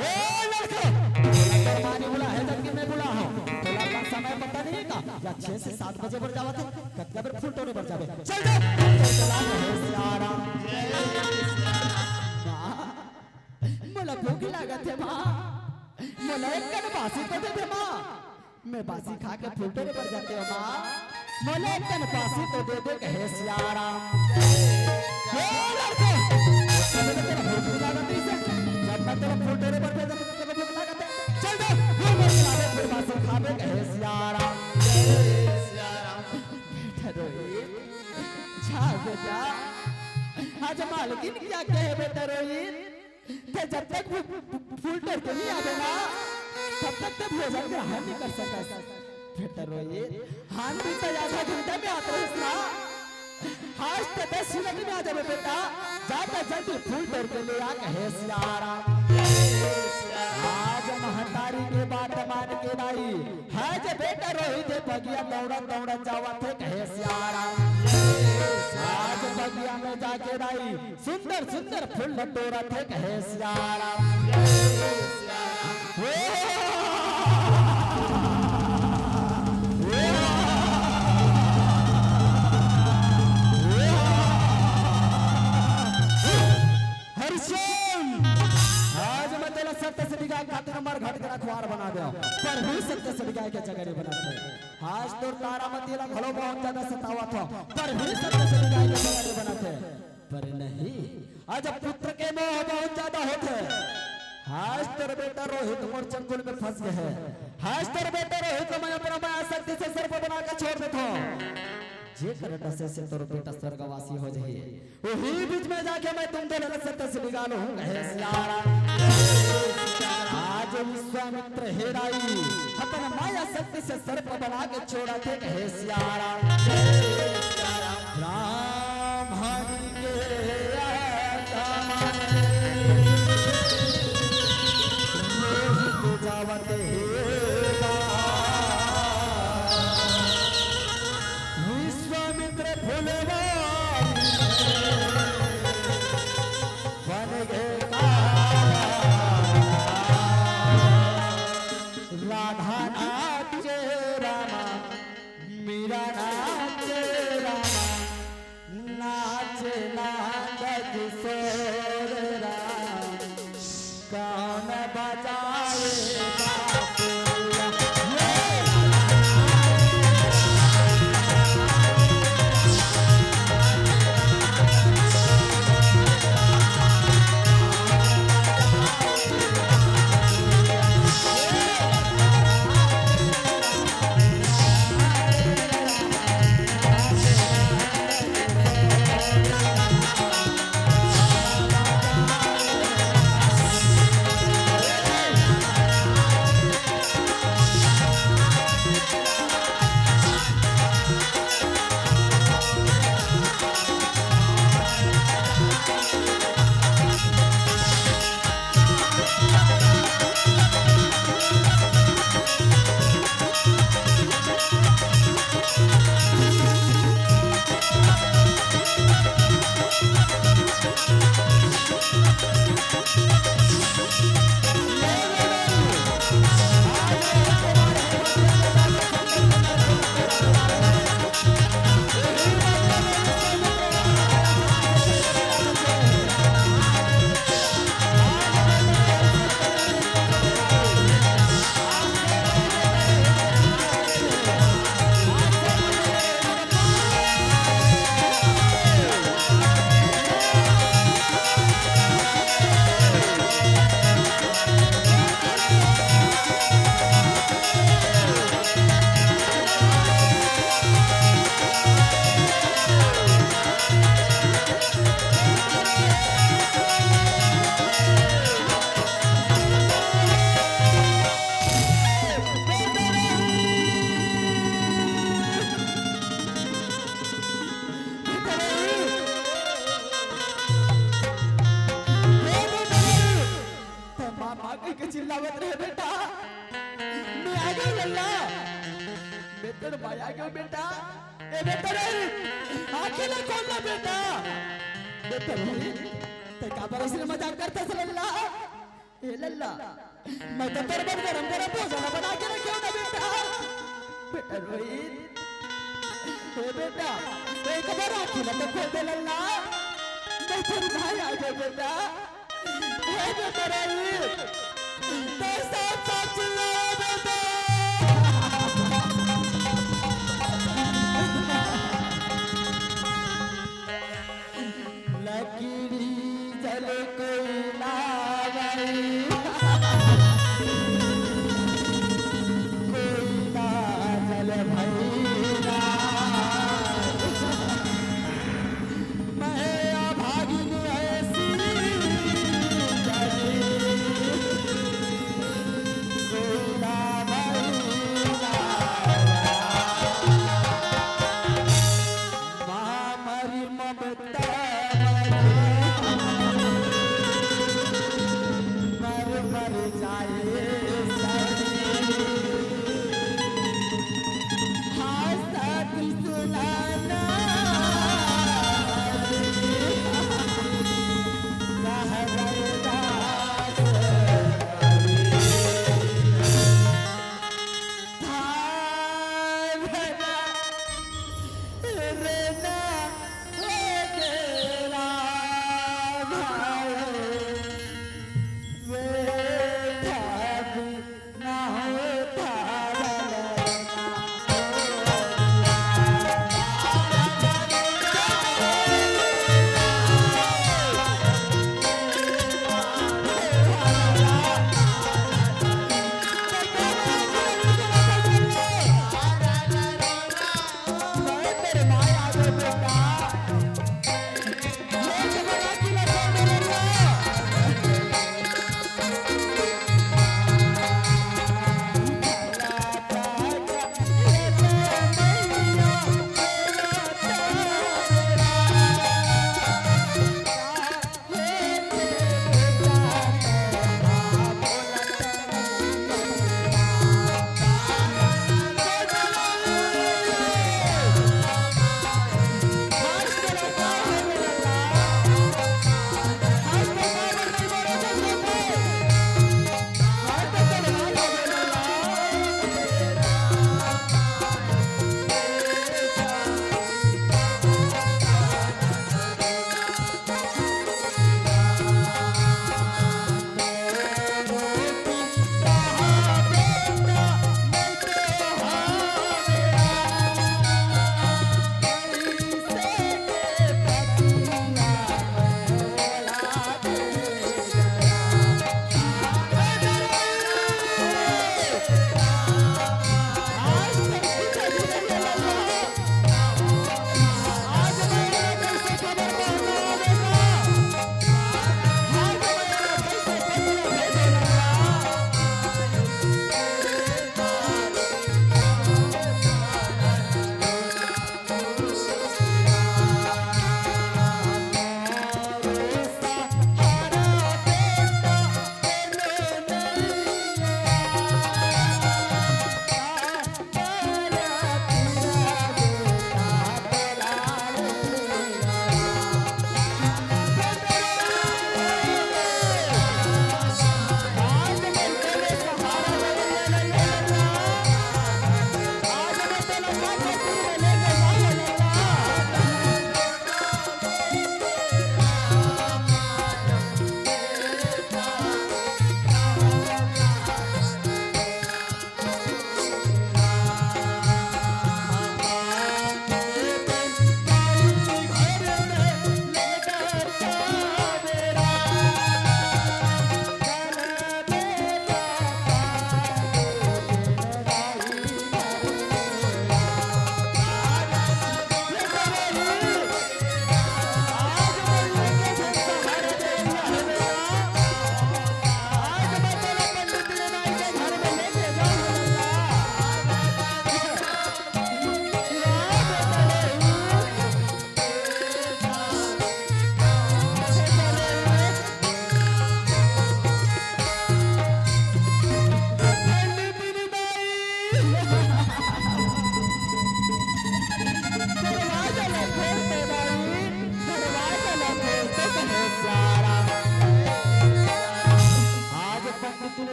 ए लड़का, मोला तोर माँ नइ बुलाहे जबकि मैं बुलाहूँ। तोला अपन समय पता नहीं हे का? या छह से सात बजे बर जावत हे, कतका बेर फूल टोरे बर जाबे? चल जा, चल चला कहे सियाराम। माँ, मोला भूख लागत हे माँ, मोला एक कन बासी तो दे दे माँ। मैं बासी खा के फूल टोरे बर जातेंव माँ, मोला एक कन बासी तो दे दे कहे सियाराम। ए लड़का, तोला भूख नइ लागत हे से? जब मैं तोला फूल टोरे बर भेजत हंव, तोला भूख लागत हे? चल दे, फूल टोरे बर जाबे, फिर बासी खाबे कहे सियाराम। बेटा रोहित, जा बेटा, आज मालकिन के आज्ञा हे बेटा रोहित, ते जब तक फू-, फू-, फूल टोर के नहीं आबे ना, तब तक ते भोजन ग्रहण नहीं कर सकस। बेटा रोहित, हान भी तो आधा घंटा में आत रहिस ना, आज ते दस मिनट में आ जाबे बेटा, जा त जल्दी फूल टोर के ले आ कहे सियाराम। आज महतारी के बात मान के दाई, हाय जे बेटा रोहित हे बगिया दौड़त दौड़त जावत हे कहे सियाराम। आज बगिया में जाके दाई सुंदर सुंदर फूल टोरत हे कहे सियाराम। ओ! हरिश्चंद, आज मैं तोला सत्य से बिगाए खातिर मरघट के रखवार बना देंव, पर भी सत्य से बिगाए के जगह नहीं बनत हे। आज तोर तारामती ला घलो बहुत ज्यादा सतावत हंव, पर भी सत्य से बिगाए के जगह नहीं बनत हे। पर नहीं, आज पुत्र के मोह बहुत ज्यादा होथे। आज तोर बेटा रोहित मोर चंगुल में फंस गे हे। आज तोर बेटा रोहित ला मैं अपना माया शक्ति से सर्प बना के छोड़ देथंव। जेकर डसे से तोर बेटा स्वर्गवासी हो जाही, उही बीच में जाके मैं तुम दोनों ला सत्य से बिगा लूहूं, कहे सियाराम। आज विश्वामित्र हे दाई अपन माया शक्ति से सर्प बना के छोड़त हे, कहे सियाराम। ब्राह्मण के आत्मा में मोहित जावत हे बा। विश्वामित्र फुलवारी बन गे काला। राधा नाचे रामा बेटा, ए बेटा रे, आँखी ला खोल ना बेटा। बेटा रे, तैं काबर अइसने मजाक करथस लल्ला? ए लल्ला, मैं तो तोर बर गरम गरम भोजन बना के रखे हँव ना बेटा। बेटा रोहित, ए बेटा, एक बार आँखी ला तो खोल दे लल्ला, मैं तोर भाई आ गए बेटा। हे बेटा रोहित, तैं साफ साफ चिल्ला बेटा। लकड़ी जल कोयला भाई, कोयला जल भैया। मैं अभागिन ऐसी जली, कोयला भैया। माँ मरी ममता मरी, मर मर जाए सरी। हाँ, साथी सुनाना। कह गए दास।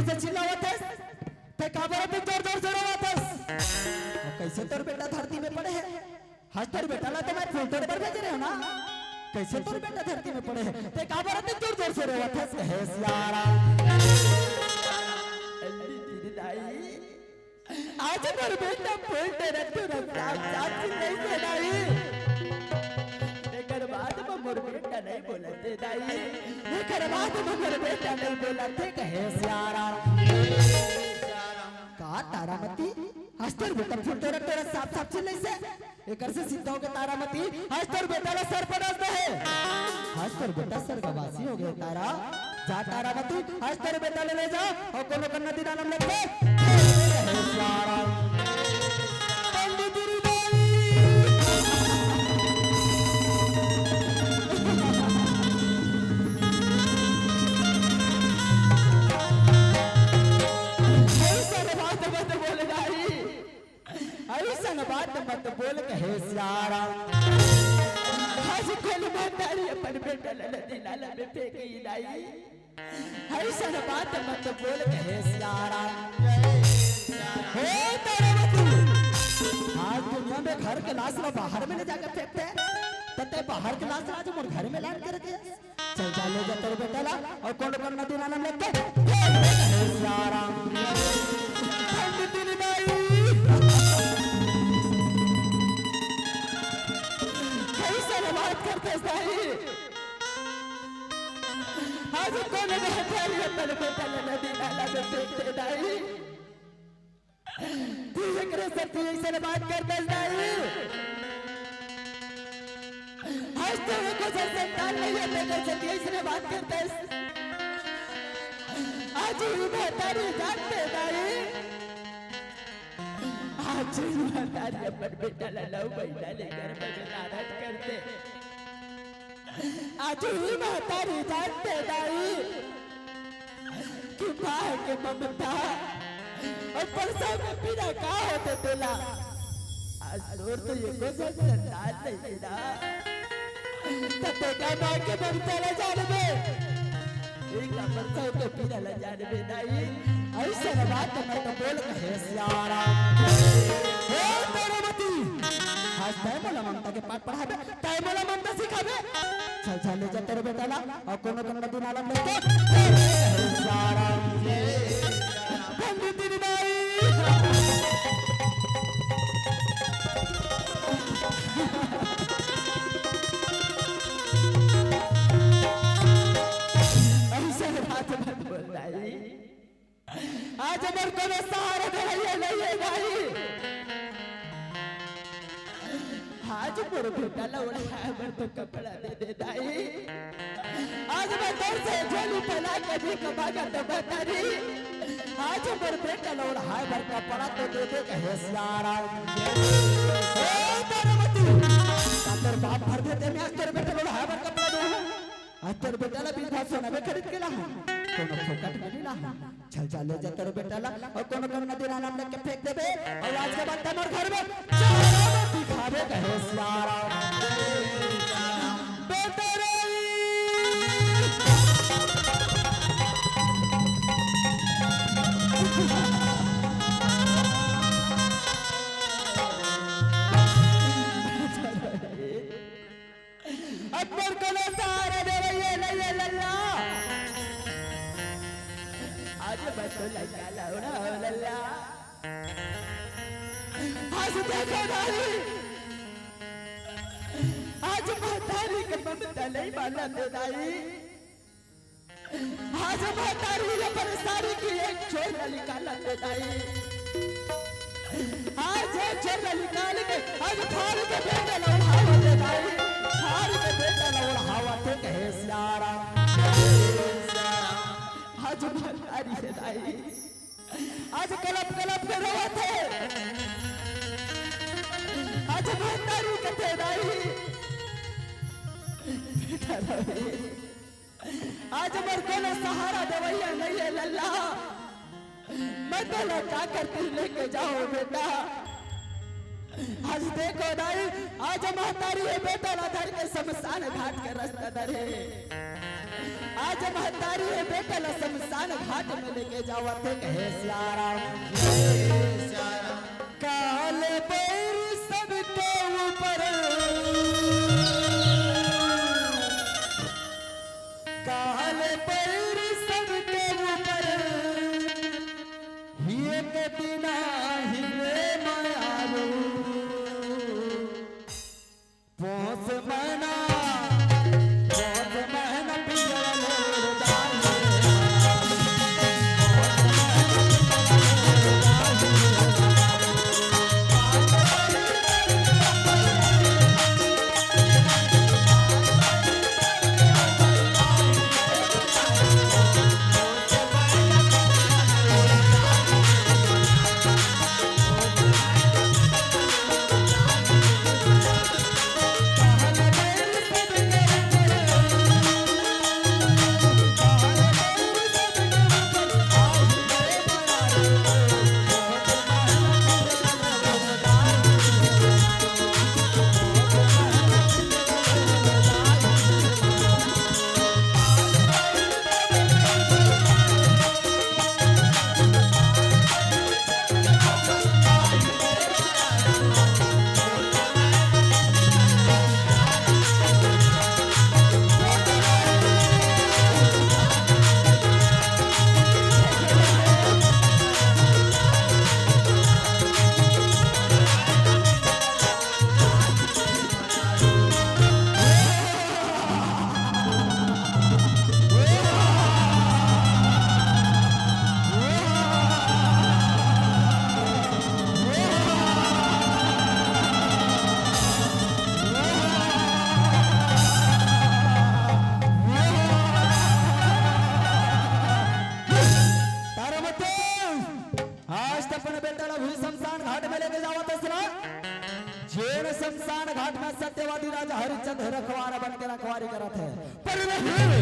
से चिल्लावत हस? ते काबर अतेक जोर जोर से रोवत हस? अउ कइसे तोर बेटा धरती में पड़े हे? आज तोर बेटा ला तो मैं फूल तोड़े बर भेजे रहेंव ना, कइसे तोर बेटा धरती में पड़े हे? ते काबर अतेक जोर जोर से रोवत हस? हे सियाराम। अरे तेरी दाई, आज मोर बेटा फूल तोड़त हे, साफ साफ चिल्लाइस हे दाई। एकर बाद म मोर बेटा नइ बोलत हे दाई, एकर बाद म मोर बेटा नइ बोलत हे, कहे सियाराम। का तारामती, आज तोर बेटा फूल तोड़त हे, साफ साफ चिल्लाइस हे। एकर से सिद्ध होगे तारामती, आज तोर बेटा ला सर्प डस दे हे। आज तोर बेटा स्वर्गवासी होगे तारा। जा तारामती, आज तोर बेटा ला ले जा, अउ कोनो कन्ना दीना नाम लेके। पंडित री दाई। अइसन बात मत बोल दाई। अइसन बात मत बोल कहे सियाराम। आज कोन महतारी अपन बेटा ला नदी नाला में फेंकही दाई। अइसन बात मत बोल कहे सियाराम। हे तारामती, आज दुनिया में घर के लाश ला बाहर में ले जाके फेंकथे, त ते बाहर के लाश ला आज मोर घर में लान के रखे। चल जा, ले जा तोर बेटा ला, अउ कोनो कन्ना दीना नाम लेके। हे सियाराम। पंडित री दाई। कइसन बात करथस दाई? आज कोन महतारी अपन बेटा ला नदी नाला में फेंकथे दाई? तू एकरे सेती अइसन बात करथस दाई? आज तो एको झन संतान नइ हे, तेकर सेती अइसने बात करथस। आज ही महतारी जानथे दाई, आज ही महतारी अपन बेटा ला नौ महीना ले गर्भ में लानत करथे। आज ही महतारी जानथे दाई कि माँ के ममता अउ परसव के पीड़ा का होथे तेला। आज तोर तो एको झन संतान नइ हे ना, त तें का माँ के ममता ला जानबे, तें का परसव के पीड़ा ला जानबे दाई। अइसन बात मत बोल कहे सियाराम। हे तारामती, आज तैं मोला ममता के पाठ पढ़ाबे, तैं मोला ममता सिखाबे। चल, चल, ले जा तोर बेटा ला, अउ कोनो कन्ना दीना नाम लेके। सियाराम। पंडित री दाई। अइसन बात मत बोल दाई। आज मोर कोनो सहारा देवइया नइ हे दाई। आज मोर बेटा ला ओढ़ाए बर तो कपड़ा दे दे दाई। आज मैं तोर से झोली फैला के भीख मांगत हँव महतारी। आज मोर बेटा ला ओढ़ाए बर कपड़ा तो दे दे कहे सियाराम। हे तारामती, का तोर बाप भर देथे मैं आज तोर बेटा ला ओढ़ाए बर कपड़ा दूँ? आज तोर बेटा ला बिधवा सोना में खरीद के लाहूँ, कोनो फोकट में नइ लाहूँ। चल, चल, ले जा तोर बेटा ला, अउ कोनो कन्ना दीना नाम लेके फेंक देबे, अउ आज के बाद तैं मोर घर में चेहरा मत दिखाबे कहे सियाराम। बेटा रे। अब मोर कोनो सहारा देवइया नइ हे लल्ला। आज मैं तो लइका लौड़ा हँव लल्ला। आज देखो दाई, आज महतारी के ममता नइ मानत हे दाई। आज महतारी अपन साड़ी के एक छोर ला निकालत हे दाई। आज एक छोर ला निकाल के आज फाड़ के बेटा ला ओढ़ावत हे दाई। फाड़ के बेटा ला ओढ़ावत हे कहे सियाराम। आज महतारी हे दाई, आज कलप कलप के रोवत हे। आज महतारी कथे दाई, बेटा दाई, आज मोर कोनो सहारा देवइया नइ हे लल्ला। मैं तोला काकर तीर लेके जाहूँ बेटा। आज देखो दाई, आज महतारी हे बेटा ला धर के शमशान घाट के रस्ता धरे। आज महतारी हे बेटा ला शमशान शमशान घाट में लेके जावत हे, कहे सियाराम। काल बैर सबके ऊपर, काल बैर सबके ऊपर, एक दिना ही रे मायारू। पोस महीना, पोस महीना पिंजरा ले डाले। तारा मत आज त अपन बेटा ला भी शमशान घाट में लेके जावत हस ना। जेन शमशान घाट में सत्यवादी राजा हरिश्चंद्र रखवारा बन के रखवारी करत हे, पर नहीं,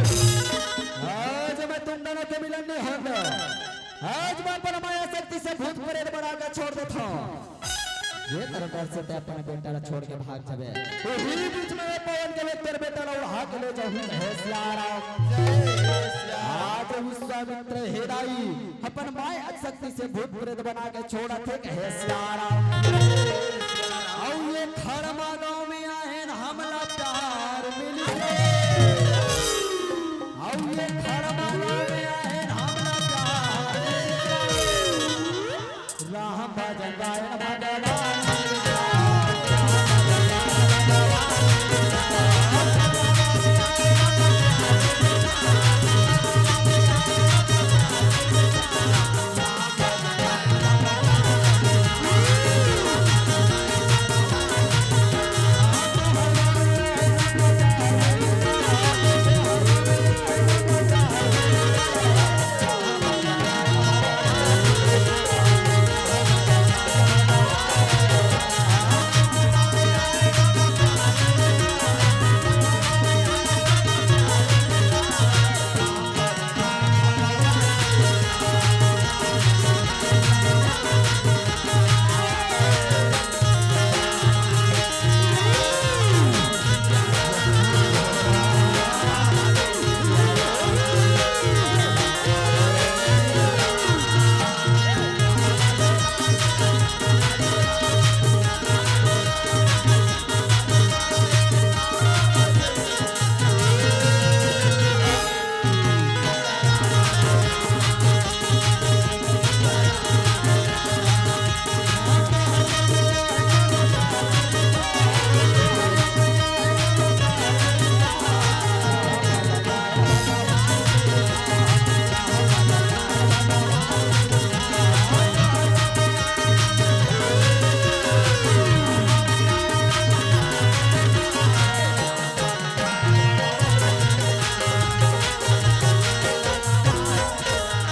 आज मैं तुम दोनों के मिलन नहीं होगा। आज मैं अपन माया शक्ति से भूत प्रेत बना के छोड़ देता हूँ। जे तरह डर से ते अपन बेटा ला छोड़ के भाग जाबे, वही बीच में पवन के तोर बेटा ला उड़ा के ले जाहूँ। हे सियाराम। आज विश्वामित्र हे दाई अपन माया शक्ति से भूत प्रेत बना के छोड़त हे, कहे सियाराम। अउ ये खड़मा गांव में आए न हमला प्यार मिल गए। अउ ये खड़मा गांव में आए न हमला प्यार मिल गए। राम भजन गायन भगवान।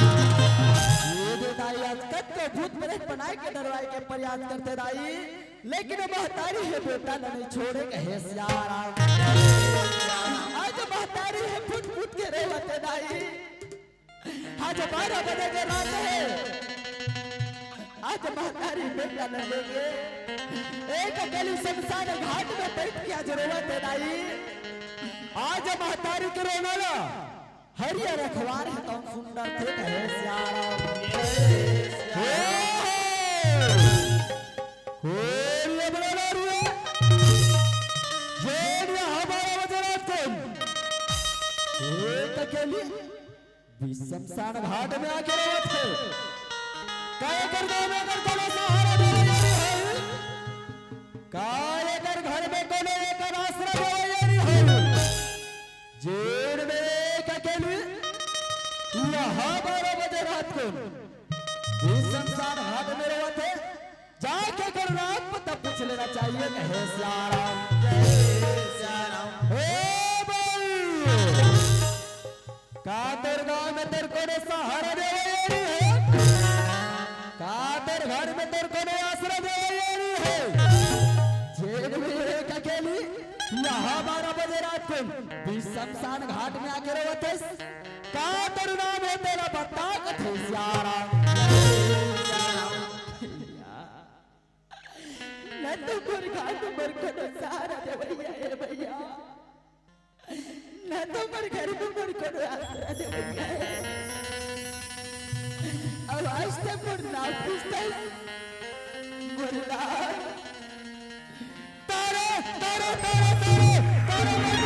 ये दे दाई, आज कतको भूत प्रेत बनाए के डरवाए के प्रयास करथे दाई, लेकिन महतारी हे बेटा ल नहीं छोड़े, कहे सियाराम। आज महतारी हे फुट फुट के रोवत हे दाई। आज बारह बजे के रात हे, आज महतारी बेटा ल लेके एक गली शमशान घाट में बैठ के आज रोवत हे दाई। आज महतारी के रोना ला हरियर अखबार हे तौन सुंदर थे कहे सियाराम। हे, हे। कोन ये बड़ा दारू हे? जेन ये बारह बजे रात को एक अकेली बिसमसान घाट में आके रोवत हे। का एकर गाँव में एकर कोनो सहारा देवइया नइ हे? का एकर घर में कोनो एकर आसरा देवइया नइ हे? जेन में एक अकेली यहाँ बारह बजे रात को बिसमसान घाट में रोवत हे। जाके एकर नाम पता पूछ लेना चाहिए कहे सियाराम। जय सियाराम। हे भाई, का तोर गाँव में तोर कोनो सहारा देवइया नइ हे? का तोर घर में तोर कोनो आसरा देवइया नइ हे? जेन में एक अकेली यहाँ बारह बजे रात को बिसमसान घाट में आके रोवत हस। का तोर नाम हे तेला बता कथे सियाराम। न तो मोर घर में मोर कोनो सहारा देवइया हे भइया, न तो मोर घर में मोर कोनो आसरा देवइया हे। अब आज तक मोर नाम पूछते मोर नाम तारा, तारा, तारा, तारा, तारामती।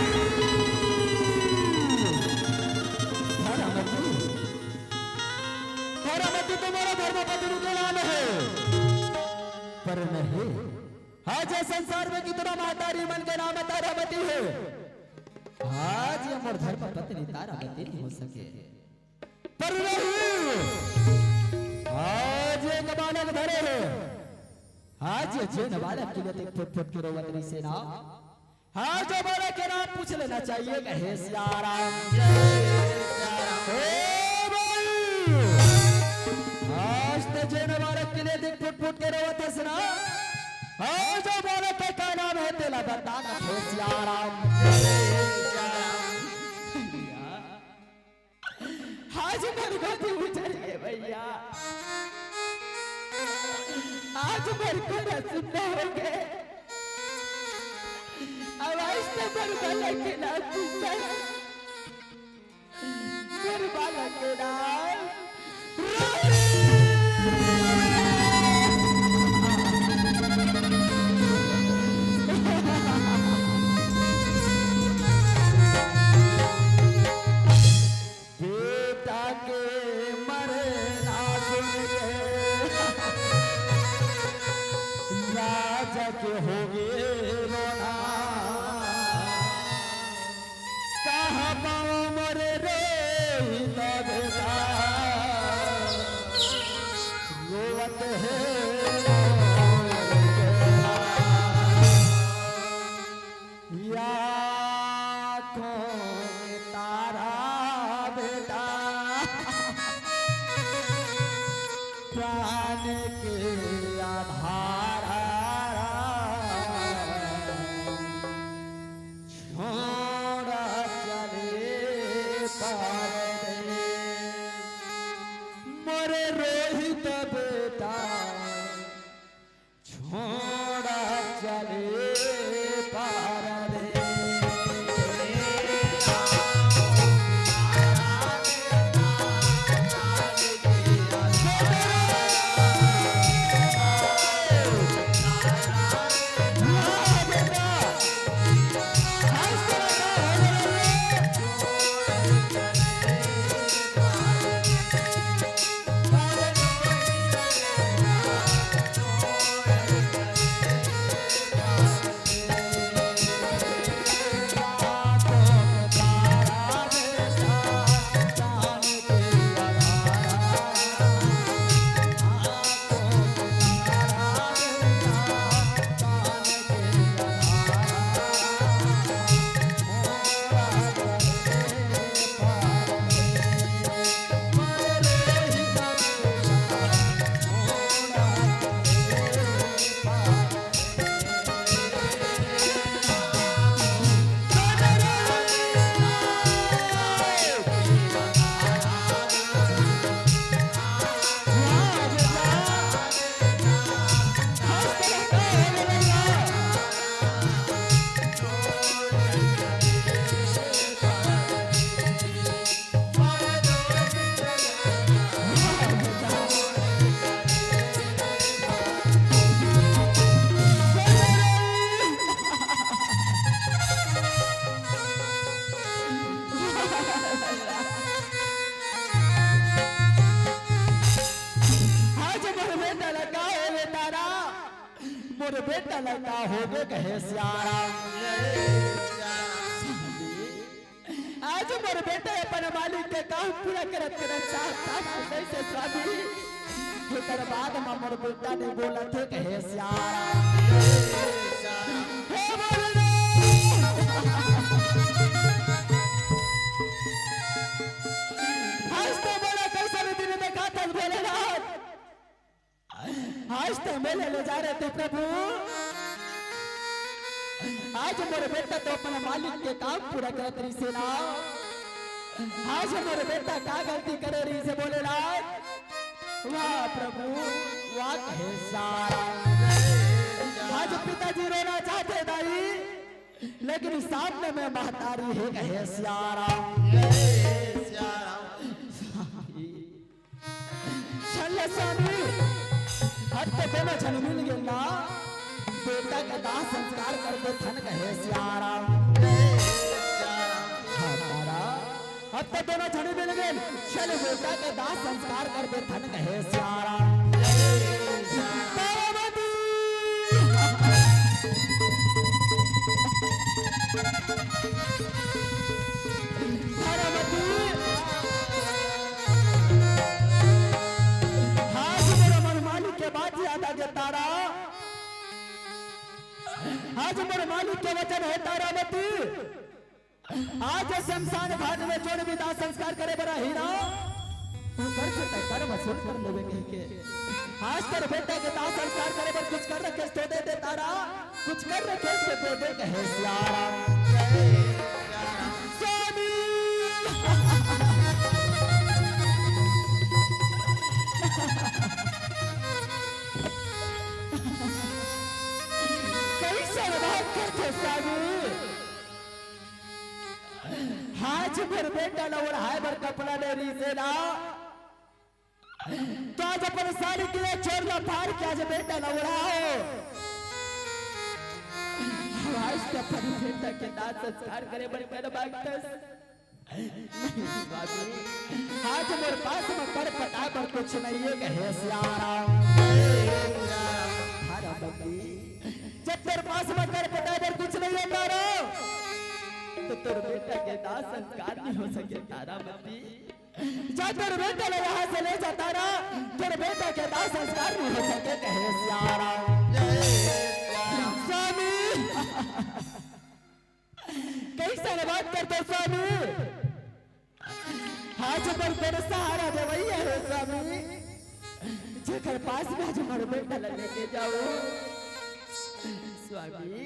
तारामती। तारामती तुम्हारा धर्मपत्नी के नाम हे, पर नहीं, आज ये संसार में कितना महतारी मन के नाम तारामती हे। आज ये मोर धर्मपत्नी तारामती नइ हो सके। पर नहीं, आज एक बालक धरे हे। आज ये जेन बालक के लिए देख फुट फुट के रोवत रहिसे ना। आज ये बालक के नाम पूछ लेना चाहिए कहे सियाराम। हे भाई, आज ते जेन बालक के लिए देख फुट फुट के रोवत हस ना। आज ये बालक के का नाम हे तेला बता कथे सियाराम। आज मोर गोदी उजर गे भइया, आज मोर गोरा सुन्ना होगे। अब आज ते मोर बालक के नाम पूछत, मोर बालक के नाम बेटा के मरना सुन के राजा के होगे रोना। कहाँ पाँव मोरे रोहित बेटा, रोवत हे मोर बेटा। या आँखों के तारा बेटा, प्राण के आधार। छोड़ चले परदेस, मोरे रोहित बेटा। छोड़ चले परदेस। बेटा ला का होगे कहे सियाराम। आज मोर बेटा अपन मालिक के काम पूरा करत करत साफ साफ सुनई से स्वामी, जेकर बाद म मोर बेटा नइ बोलत हे कहे सियाराम। हे भोलेनाथ। आज तो मोला कइसन दिन देखाथस भोलेनाथ। आज तो मोला ले जा रहे थे प्रभु। आज मोर बेटा तो अपन मालिक के काम पूरा करत रहिसे ना। आज मोर बेटा का गलती करे रहिसे भोलेनाथ। वाह प्रभु, वाह कहे सियाराम। आज पिताजी रोना चाहते दाई, लेकिन सामने में महतारी हे कहे सियाराम। चल स्वामी, अब तो दोनों झन मिल गेल ना, बेटा के दाह संस्कार कर देथन कहे सियाराम। हाँ तारा, अब तो दोनों झन मिल गेल, चल बेटा के दाह संस्कार कर देथन कहे सियाराम। तारामती। तारामती। आज मोर मन मालिक के बात याद आ गे तारा। आज मोर मालिक के वचन हे तारामती। आज शमशान घाट में जोन भी दाह संस्कार करे बर आही ना, ओकर से तय कर्म सुन कर लेवे कहिके। आज तोर बेटा के दाह संस्कार करे बर कुछ कर रखे तो दे दे तारा, कुछ कर रखे तो दे दे कहे सियाराम। स्वामी। कइसन बात करथे स्वामी? आज मोर बेटा ला ओढ़ाए बर कपड़ा नइ रहिसे ना, तो आज अपन साड़ी के चोर ला फाड़ के आज बेटा ला ओढ़ाए। आज तो अपन बेटा के दाह संस्कार करे बर कर मांगथस। आज मोर पास में कर पटाए बर कुछ नइ हे कहे सियाराम। तारामती, जब तोर पास में कर पटाए बर कुछ नइ हे तारा, तो तोर बेटा के दाह संस्कार नइ हो सके तारामती। जा तोर बेटा ला यहाँ से ले जा तारा, तोर बेटा के दाह संस्कार नइ हो सके कहे सियाराम। स्वामी। कइसन बात करथो स्वामी? आज मोर कोनो सहारा देवइया हे स्वामी, जेकर पास में आज मोर बेटा ला लेके जाओ। स्वामी,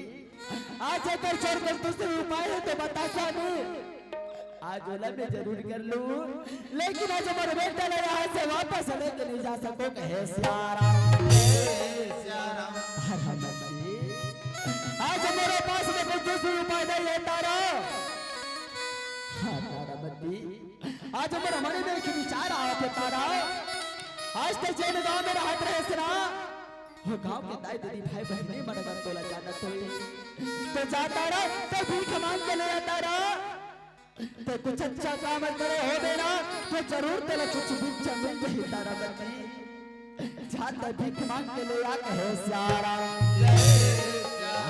आज एकर छोड़ के दूसरी उपाय हे तो बता स्वामी। आज ओला मैं जरूर कर लूं, लेकिन आज मोर बेटा ला यहाँ से वापस लेके नइ जा सको कहे सियाराम। हर हर महादेव। आज मोर पास में कुछ दूसरी उपाय नइ हे तारा। हाँ तारामती, आज मोर मन में एक विचार आवत हे तारा। आज तक जेन गांव में रहत रहेस ना, वो गांव के दाई दीदी भाई बहिनी मन अगर तोला जानत होही, तो जा तारा, तो भीख मांग के ले आ तारा। तो कुछ अच्छा काम करे होबे ना, तो जरूर तोला कुछ भिक्षा मिल जाही तारामती। जा तो भीख मांग के ले आ कहे सियाराम।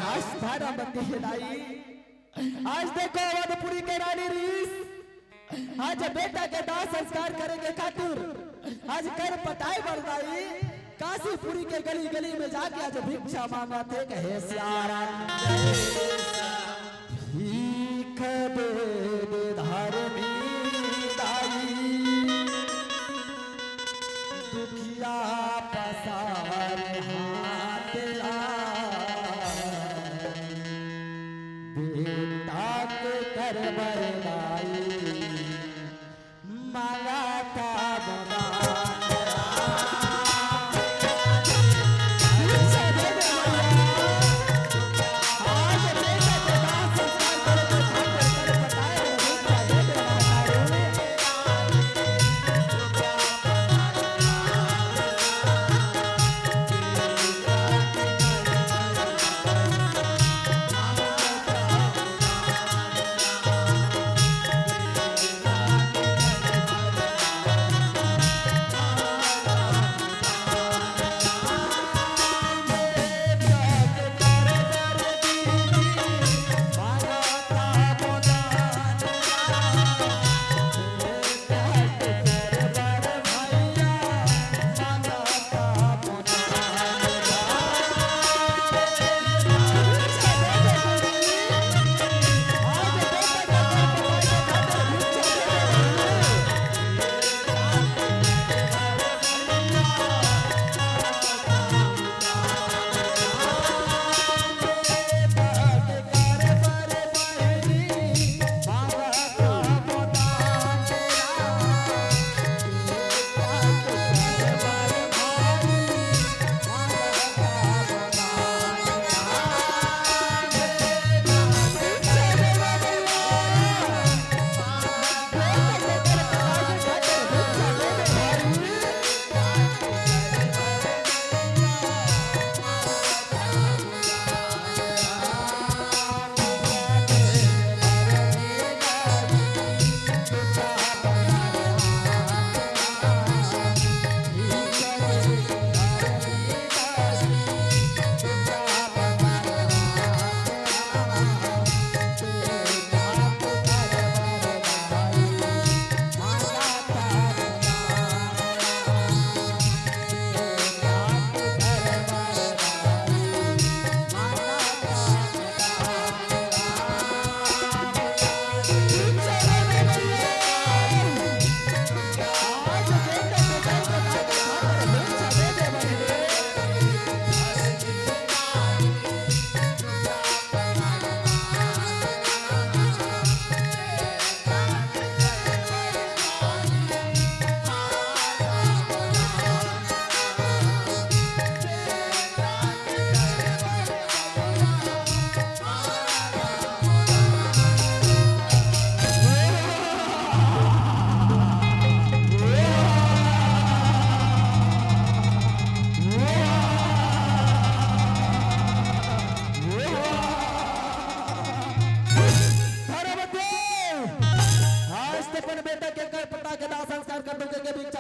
आज तारामती हे दाई, आज देखो अवधपुरी के रानी रिहिस, आज बेटा के दाह संस्कार करे के खातिर आज कर पटाए बर दाई काशीपुरी के गली गली में जाके आज भिक्षा मांगथे कहे सियाराम। भीख दे दे धरमी दाई, दुखिया पसार हाथ ला। बेटा के कर बर दाई, मांगा था भगवान।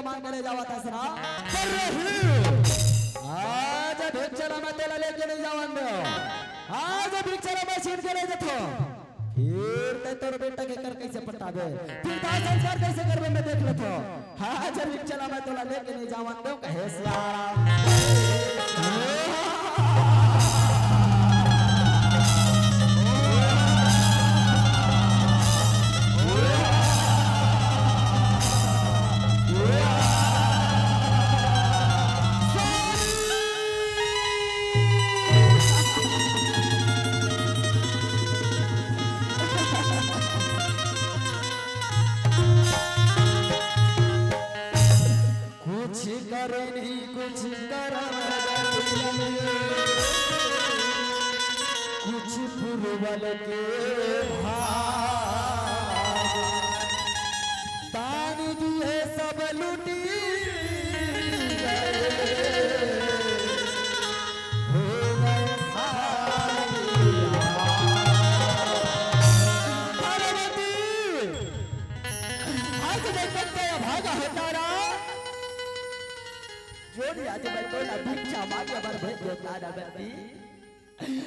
मांग के ले जावत हस ना। कर रही। आज भिक्षा ला मैं तोला लेके नहीं जावन देव। आज भिक्षा ला मैं छीन के ले जथो। फिर ते तोर बेटा के कर कैसे पटाबे? फिर दाह संस्कार कैसे करबे, मैं देख लेथो। आज भिक्षा ला मैं तोला लेके नहीं जावन देव, कहे सियाराम। कुछ करनी, कुछ करम, कुछ पुरवल के भाग। दान दिए सब लूटी गए, हो गए खाली हाथ। पार्वती, आज मैं कत्ते भागा होता रहा। जोड़ी आज मैं तो ना भिक्षा मांगे बर भेज देता ना बंदी।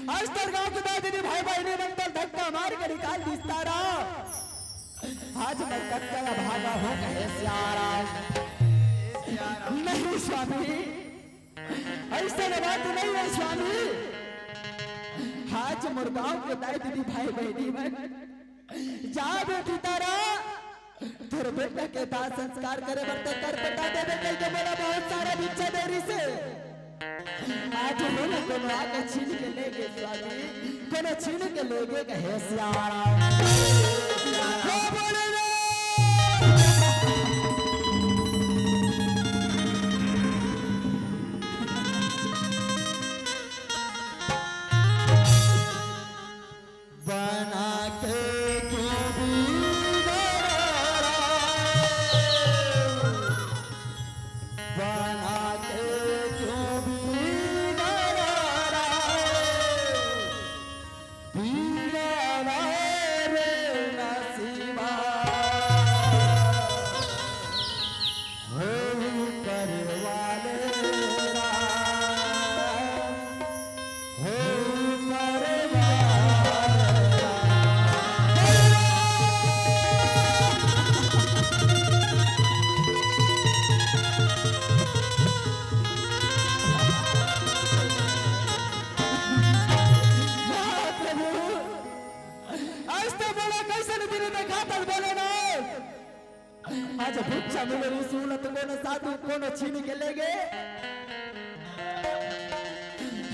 आज तोर गांव के दाई दीदी भाई बहिनी मन तोला धक्का मार के निकाल दिस तारा। आज मैं कत्ते भागा हो कहे सियाराम। नहीं स्वामी, ऐसे बात नहीं है स्वामी। आज मोर गांव के दाई दीदी भाई बहिनी मन जा बेटी तारा, तोर बेटा के दाह संस्कार करे बर ते कर पटा देबे कहिके मोला बहुत सारा भिक्षा दे रिहिसे। आज मोला कोनो आके छीन के ले गे स्वामी, कोनो छीन के ले गे कहे सियाराम। हे भोलेनाथ। बना के क्यों बिगड़ा, बना के क्यों बिगड़ा, बिगड़ा रे नसीबा। हो ऊपर वाले राम, हो ऊपर वाले राम। आज तो बड़ा कैसन दिन देखा था बोले ना। आज भिक्षा मिले रिहिस उला त कोनो साधु कोनो छीन के ले गे।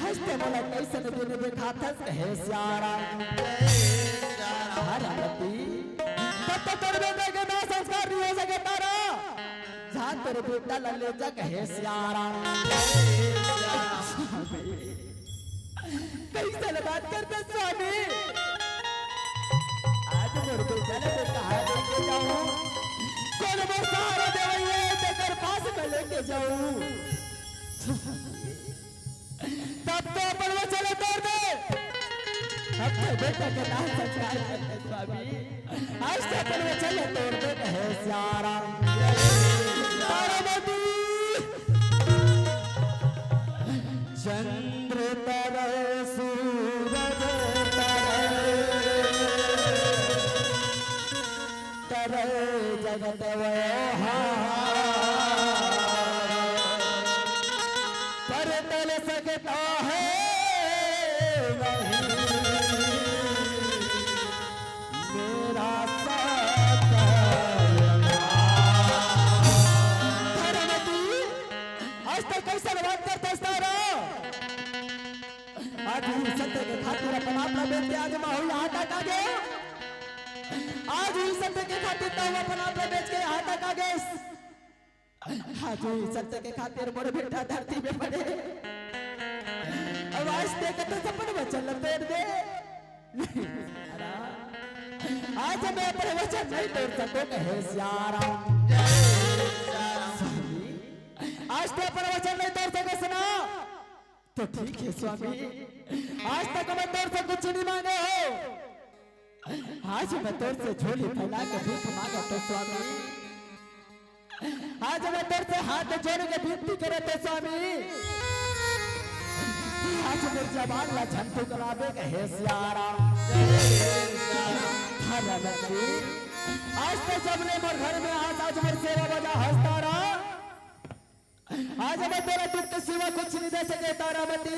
आज ते मोला कैसन दिन देखाथस कहे सियाराम। हरमती, तब तो तोर बेटा के दाह संस्कार नहीं हो सके तारा। जा तोर बेटा ला ले जा कहे सियाराम। कैसन बात करते स्वामी? आज मोर बेटा ला मैं कहाँ लेके जाऊँ? कौन मोर सहारा देवइया हे, तेकर पास मैं लेके जाऊँ? तब तो अपन वचन तोड़ दे। अब तो बेटा के दाह संस्कार करते स्वामी। आज तो अपन वचन तोड़ दे कहे सियाराम। पार्वती। चंद्र तरल सूरज तरल, तरल जगत व्यवहार। पर टल सकता है नहीं मेरा सत्य। धर्मती, आज तक कैसन बात करता हस तारा? आज ही सत्य के खातिर अपन आप ला बेच के आज मैं हुई हाथ आ गे। आज ही सत्य के खातिर तो अपन आप ला बेच के हाथ आ गे। आज ही सत्य के खातिर मोर बेटा धरती में पड़े। अब आज ते कतो अपन वचन ला तोड़ दे। आज मैं अपन वचन नहीं तोड़ सको कहे सियाराम। स्वामी, आज ते अपन वचन नहीं तोड़ सके सुना। तो ठीक है स्वामी, आज तक मैं तोर से कुछ नहीं मांगे हो। आज मैं तोर से झोली फैला के भीख मांगा तो स्वामी, आज मैं तोर से हाथ जोड़ के विनती करत हँव स्वामी, आज मोर जबान ला झन ठुकराबे कहे सियाराम। धर्मवती, आज तो जब ले मोर घर में आस, आज मोर सेवा बजा हँस तारा। आज मैं तोला दुख के सिवा कुछ नहीं दे सके तारावती।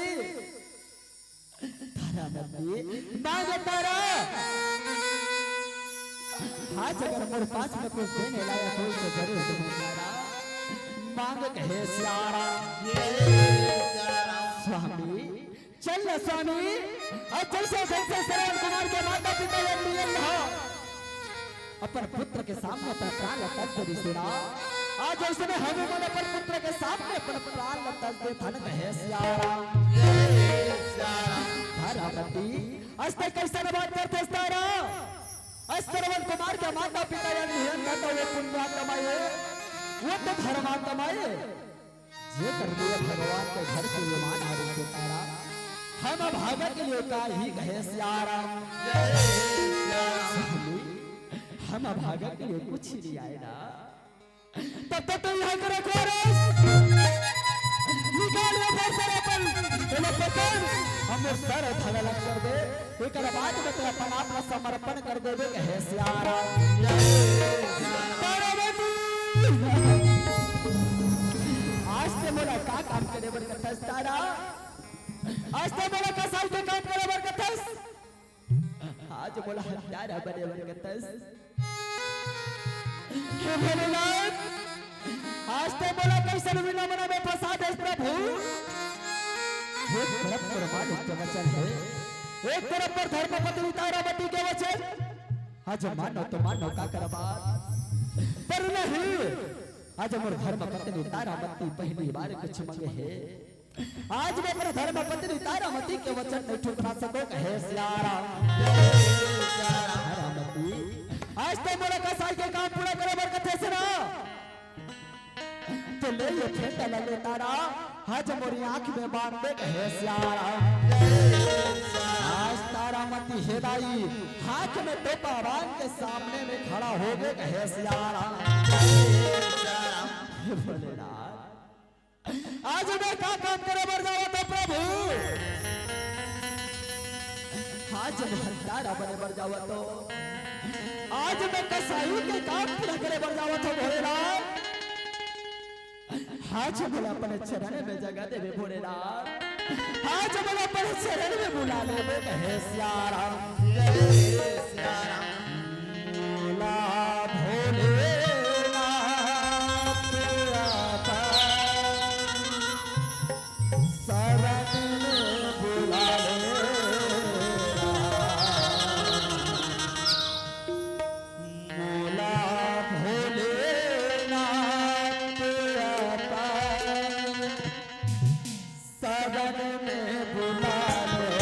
तारावती, मांग तारा। आज अगर मोर पास में कुछ देने लायक होई तो जरूर दूंगा तारा। मांग कहे सियाराम। स्वामी, चल ना स्वामी, आज जैसे जैसे श्रवण कुमार के माता पिता या मिलन हो, अपन पुत्र के सामने अपन प्राण ल तज दे रिहिस ना। आज उसने हमें मन अपन पुत्र के सामने अपन प्राण ल तज दे धन कहे सियाराम। धर्मवती, आज तक कैसे बात करते तारा? आज श्रवण कुमार के माता पिता या मिलन न तो वे पुण्यात्मा हे, वो तो धर्मात्मा हे। जेकर लिए भगवान के घर के विमान आ रही तारा, हम अभागा के लिए का ही कहे सियाराम। स्वामी, हम अभागा के लिए कुछ ही नहीं आए ना। तब तक तो यहाँ करे कोरस। निकाल ये फिर सर अपन, ये लो पकड़, हम सर धड़ लग कर दे। एकर बाद में तो अपन आप ला समर्पण कर देबे कहे सियाराम। तारावती। आज ते मोला का काम करे बर कथस तारा? आज ते मोला कसाई के काम करे बर कथस? आज मोला हत्यारा बने बर कथस? हे भोलेनाथ, आज ते मोला कैसन विडंबना में फंसा देस प्रभु। एक तरफ तोर मालिक के वचन हे, एक तरफ पर धर्मपत्नी तारावती के वचन। आज मानो तो मानो का करबा, पर नहीं, आज मोर धर्मपत्नी तारावती पहली बार कुछ मंगे हे। आज मैं अपन धर्मपत्नी तारावती के वचन नहीं ठुकरा सको कहे सियाराम। तारावती, आज ते मोला कसाई के काम पूरा करे बर कथस ना। तो ले ये फेंटा ला ले तारा, आज मोरी आँख में बांध दे कहे सियाराम। आज तारावती हे दाई, आँख में टोपा बांध के सामने में खड़ा हो गए कहे सियाराम। हे भोलेनाथ, आज मैं का काम करे बर जावत हो प्रभु? आज मैं हत्यारा बने बर जावत हो। आज मैं कसाई के काम पूरा करे बर जावत हो भोलेनाथ। आज मोला अपने चरण में जगह देवे भोलेनाथ। आज मोला अपने चरण में बुला लेवे कहे सियाराम। मोला भोलेनाथ आपन शरण में बुला ले। मोला भोलेनाथ आपन शरण में बुला ले।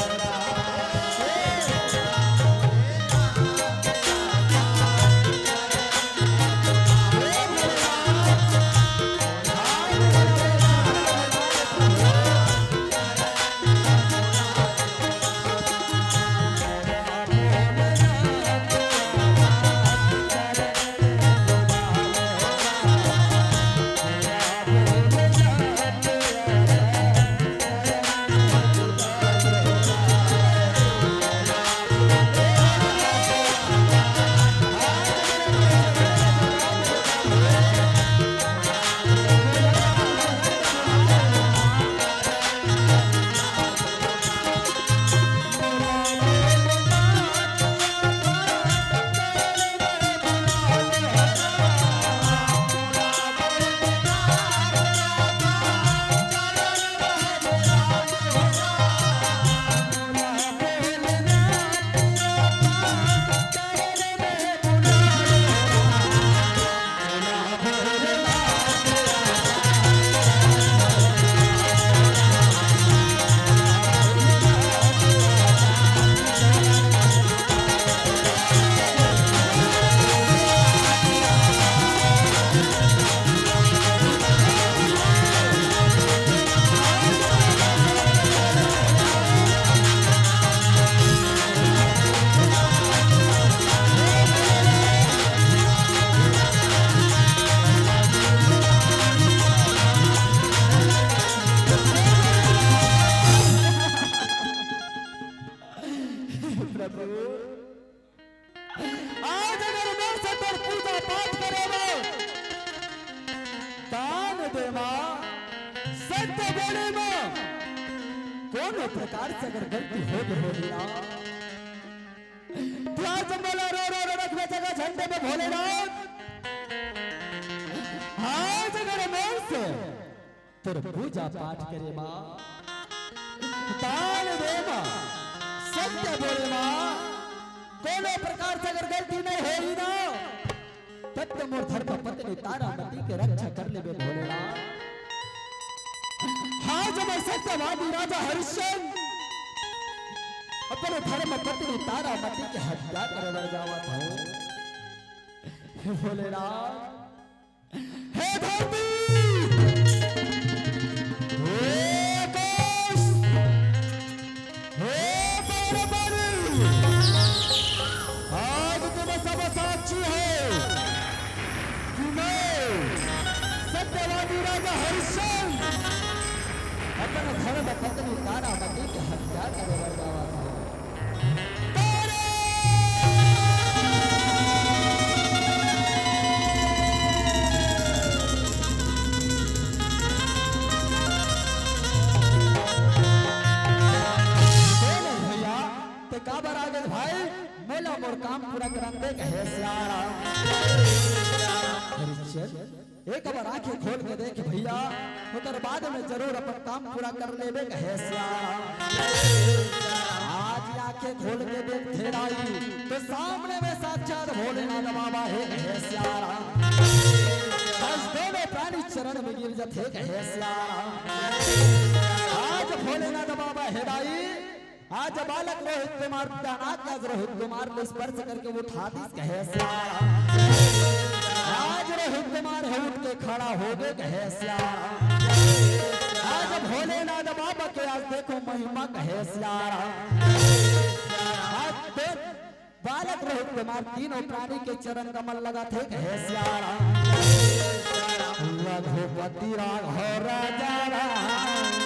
माँ, सत्य बोले माँ, कोनो प्रकार से अगर गलती हो गई होही ना, तो आज मोला रो रो रो रखबे जगह झंडे में भोलेनाथ। आज अगर मोर से तोर पूजा पाठ करे माँ, दान दे माँ, सत्य बोले माँ, कोनो प्रकार से अगर गलती नहीं होही ना, तब तो मोर धर्म पत्नी तारामती के रक्षा कर लेबे भोलेनाथ। हाँ, जब मैं सत्यवादी राजा हरिश्चंद्र अपने धर्म पत्नी तारामती के हत्या करे बर जावत हूँ, हे भोलेनाथ, हे धरती, हे आकाश, हे पानी, आज तुम सब साक्षी हो कि मैं सत्यवादी राजा हरिश्चंद्र अपन धर्म पत्नी तारामती के हत्या करे बर जावत हूँ। भैया, ते काबर आ गे भाई? मोला मोर काम पूरा करन दे, कहे सियाराम। हरिश्चंद्र, एक बार आंखें खोल के देख भैया, ओकर बाद में जरूर अपन काम पूरा कर लेबे, कहे सियाराम। आज आंखें खोल के देख थे दाई, तो सामने में साक्षात भोलेनाथ बाबा हे, कहे सियाराम। आज दोनों प्राणी चरण में गिर जाथे, कहे सियाराम। आज भोलेनाथ बाबा हे दाई, आज बालक रोहित कुमार, पिता नाथ आज रोहित कुमार ल स्पर्श करके उठा दिस, कहे सियाराम। आज रोहित कुमार हे उठ के खड़ा हो गे, कहे सियाराम। आज भोलेनाथ बाबा के आज देखो महिमा, कहे सियाराम। आज दे-, बालक रोहित कुमार तीनों प्राणी के चरण कमल लगाथे, कहे सियाराम। रघुपति राघव राजा राम।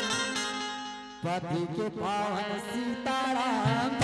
पति के पावन सीताराम।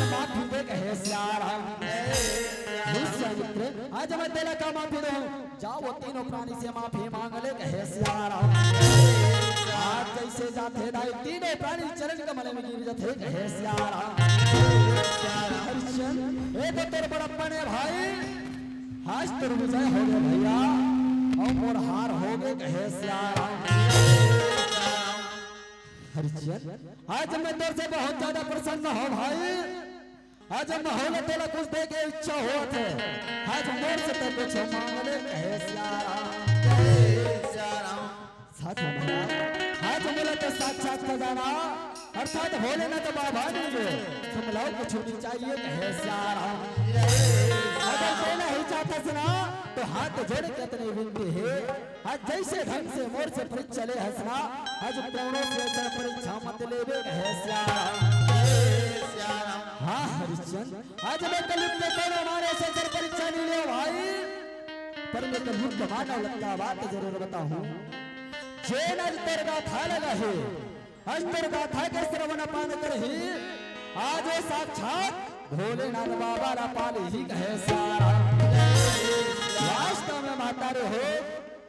माफी दे, कहे सियाराम। विश्वामित्र, आज मैं तेला का माफी दूं? जा वो तीनों प्राणी से माफी मांग ले, कहे सियाराम। आज जैसे जाथे दाई, तीनों प्राणी चरण कमल में गिर जाथे, कहे सियाराम। हरिश्चंद्र, ए तो तोर बड़प्पन हे भाई, आज तोर विजय हो गे भैया, अउ मोर हार हो गे, कहे सियाराम। हरिश्चंद्र, आज मैं तोर से बहुत ज्यादा प्रसन्न हूँ भाई। आज मोला तोला कुछ दे के इच्छा होत हे, आज मोर से तो कुछ मांग ले, कहे सियाराम। सच में महाराज, आज मोला तो साक्षात खजाना अर्थात भोलेनाथ बाबा ने जो तुम लोग को छूनी चाहिए, कहे सियाराम। अगर देना ही चाहता सुना तो हाथ जोड़ के इतनी विनती है, आज जैसे ढंग से मोर से परीक्षा ले हंसना, आज कोनो से सर परीक्षा मत लेबे, कहे सियाराम। हाँ हरिश्चंद्र, आज मैं कलयुग के कोनो मारे से सर परीक्षा नहीं ले भाई, पर मैं कलयुग के मानव लग का बात जरूर बताहूँ। जेन आज तोर गाथा लगा हे, आज तोर गाथा के श्रवण पान करही, आज वो साक्षात भोलेनाथ बाबा ला पालही, कहे सियाराम। वास्तव में माता रे हो,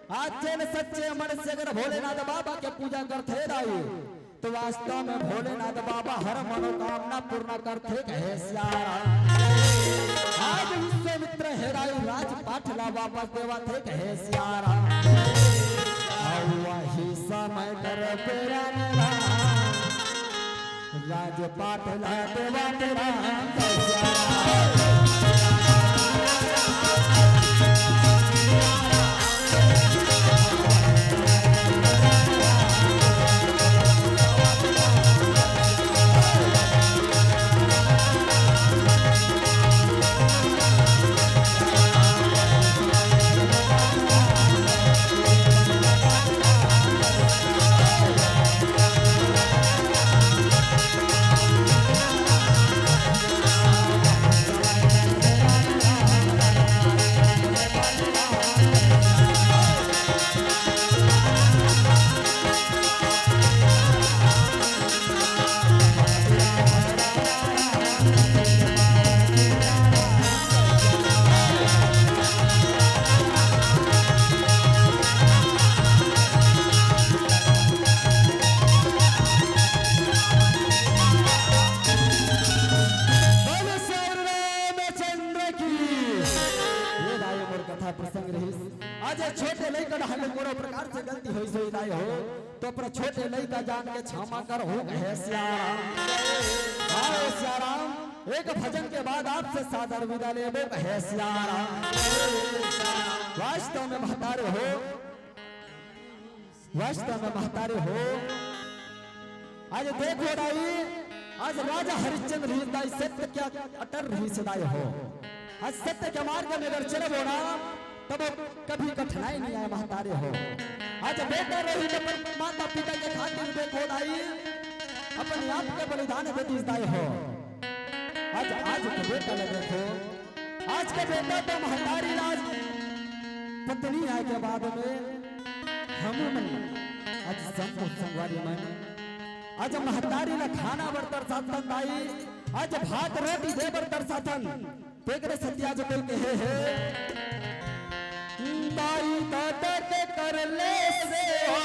आज जेन सच्चे मन से अगर भोलेनाथ बाबा के पूजा करथे दाई, तो वास्तव में भोलेनाथ बाबा हर मनोकामना पूर्ण करथे, कहे सियाराम। आज विश्वामित्र हे दाई राजपाट ला वापस देवत हे, कहे सियाराम। अउ वही समय कर बेरा राजपाट ला देवत राम। बोलो श्री रामचंद्र की। ये दाई मोर कथा प्रसंग रहिस। आज ये छोटे लइका डाहर कोनो प्रकार से गलती होइस होही दाई हो, तो अपना छोटे लइका जान के क्षमा करहू, कहे सियाराम। हाँ, हे सियाराम, एक भजन के बाद आपसे सादर विदा लेबो, कहे सियाराम। वास्तव में महतारे हो, वास्तव में महतारे हो, आज देखो दाई, आज राजा हरिश्चंद्र रहिस दाई, सत्य के अटल रहिस दाई हो। आज सत्य के मार्ग में अगर चलबो ना, तब कभी कठिनाई नहीं आए महतारे हो। आज बेटा रहिस तो अपन माता पिता के खातिर देखो दाई, अपने आप के बलिदान दे दिस दाई हो। आज, आज के बेटा ला देखो, आज के बेटा तो महतारी ला पत्नी आए के बाद में हमू मन आज संग संगवारी मन आज महतारी ला खाना बर तरसाथन दाई, आज भात रोटी दे बर तरसाथन। तेकरे सेती आज कोई कहे हे, दाई ददा के कर ले सेवा,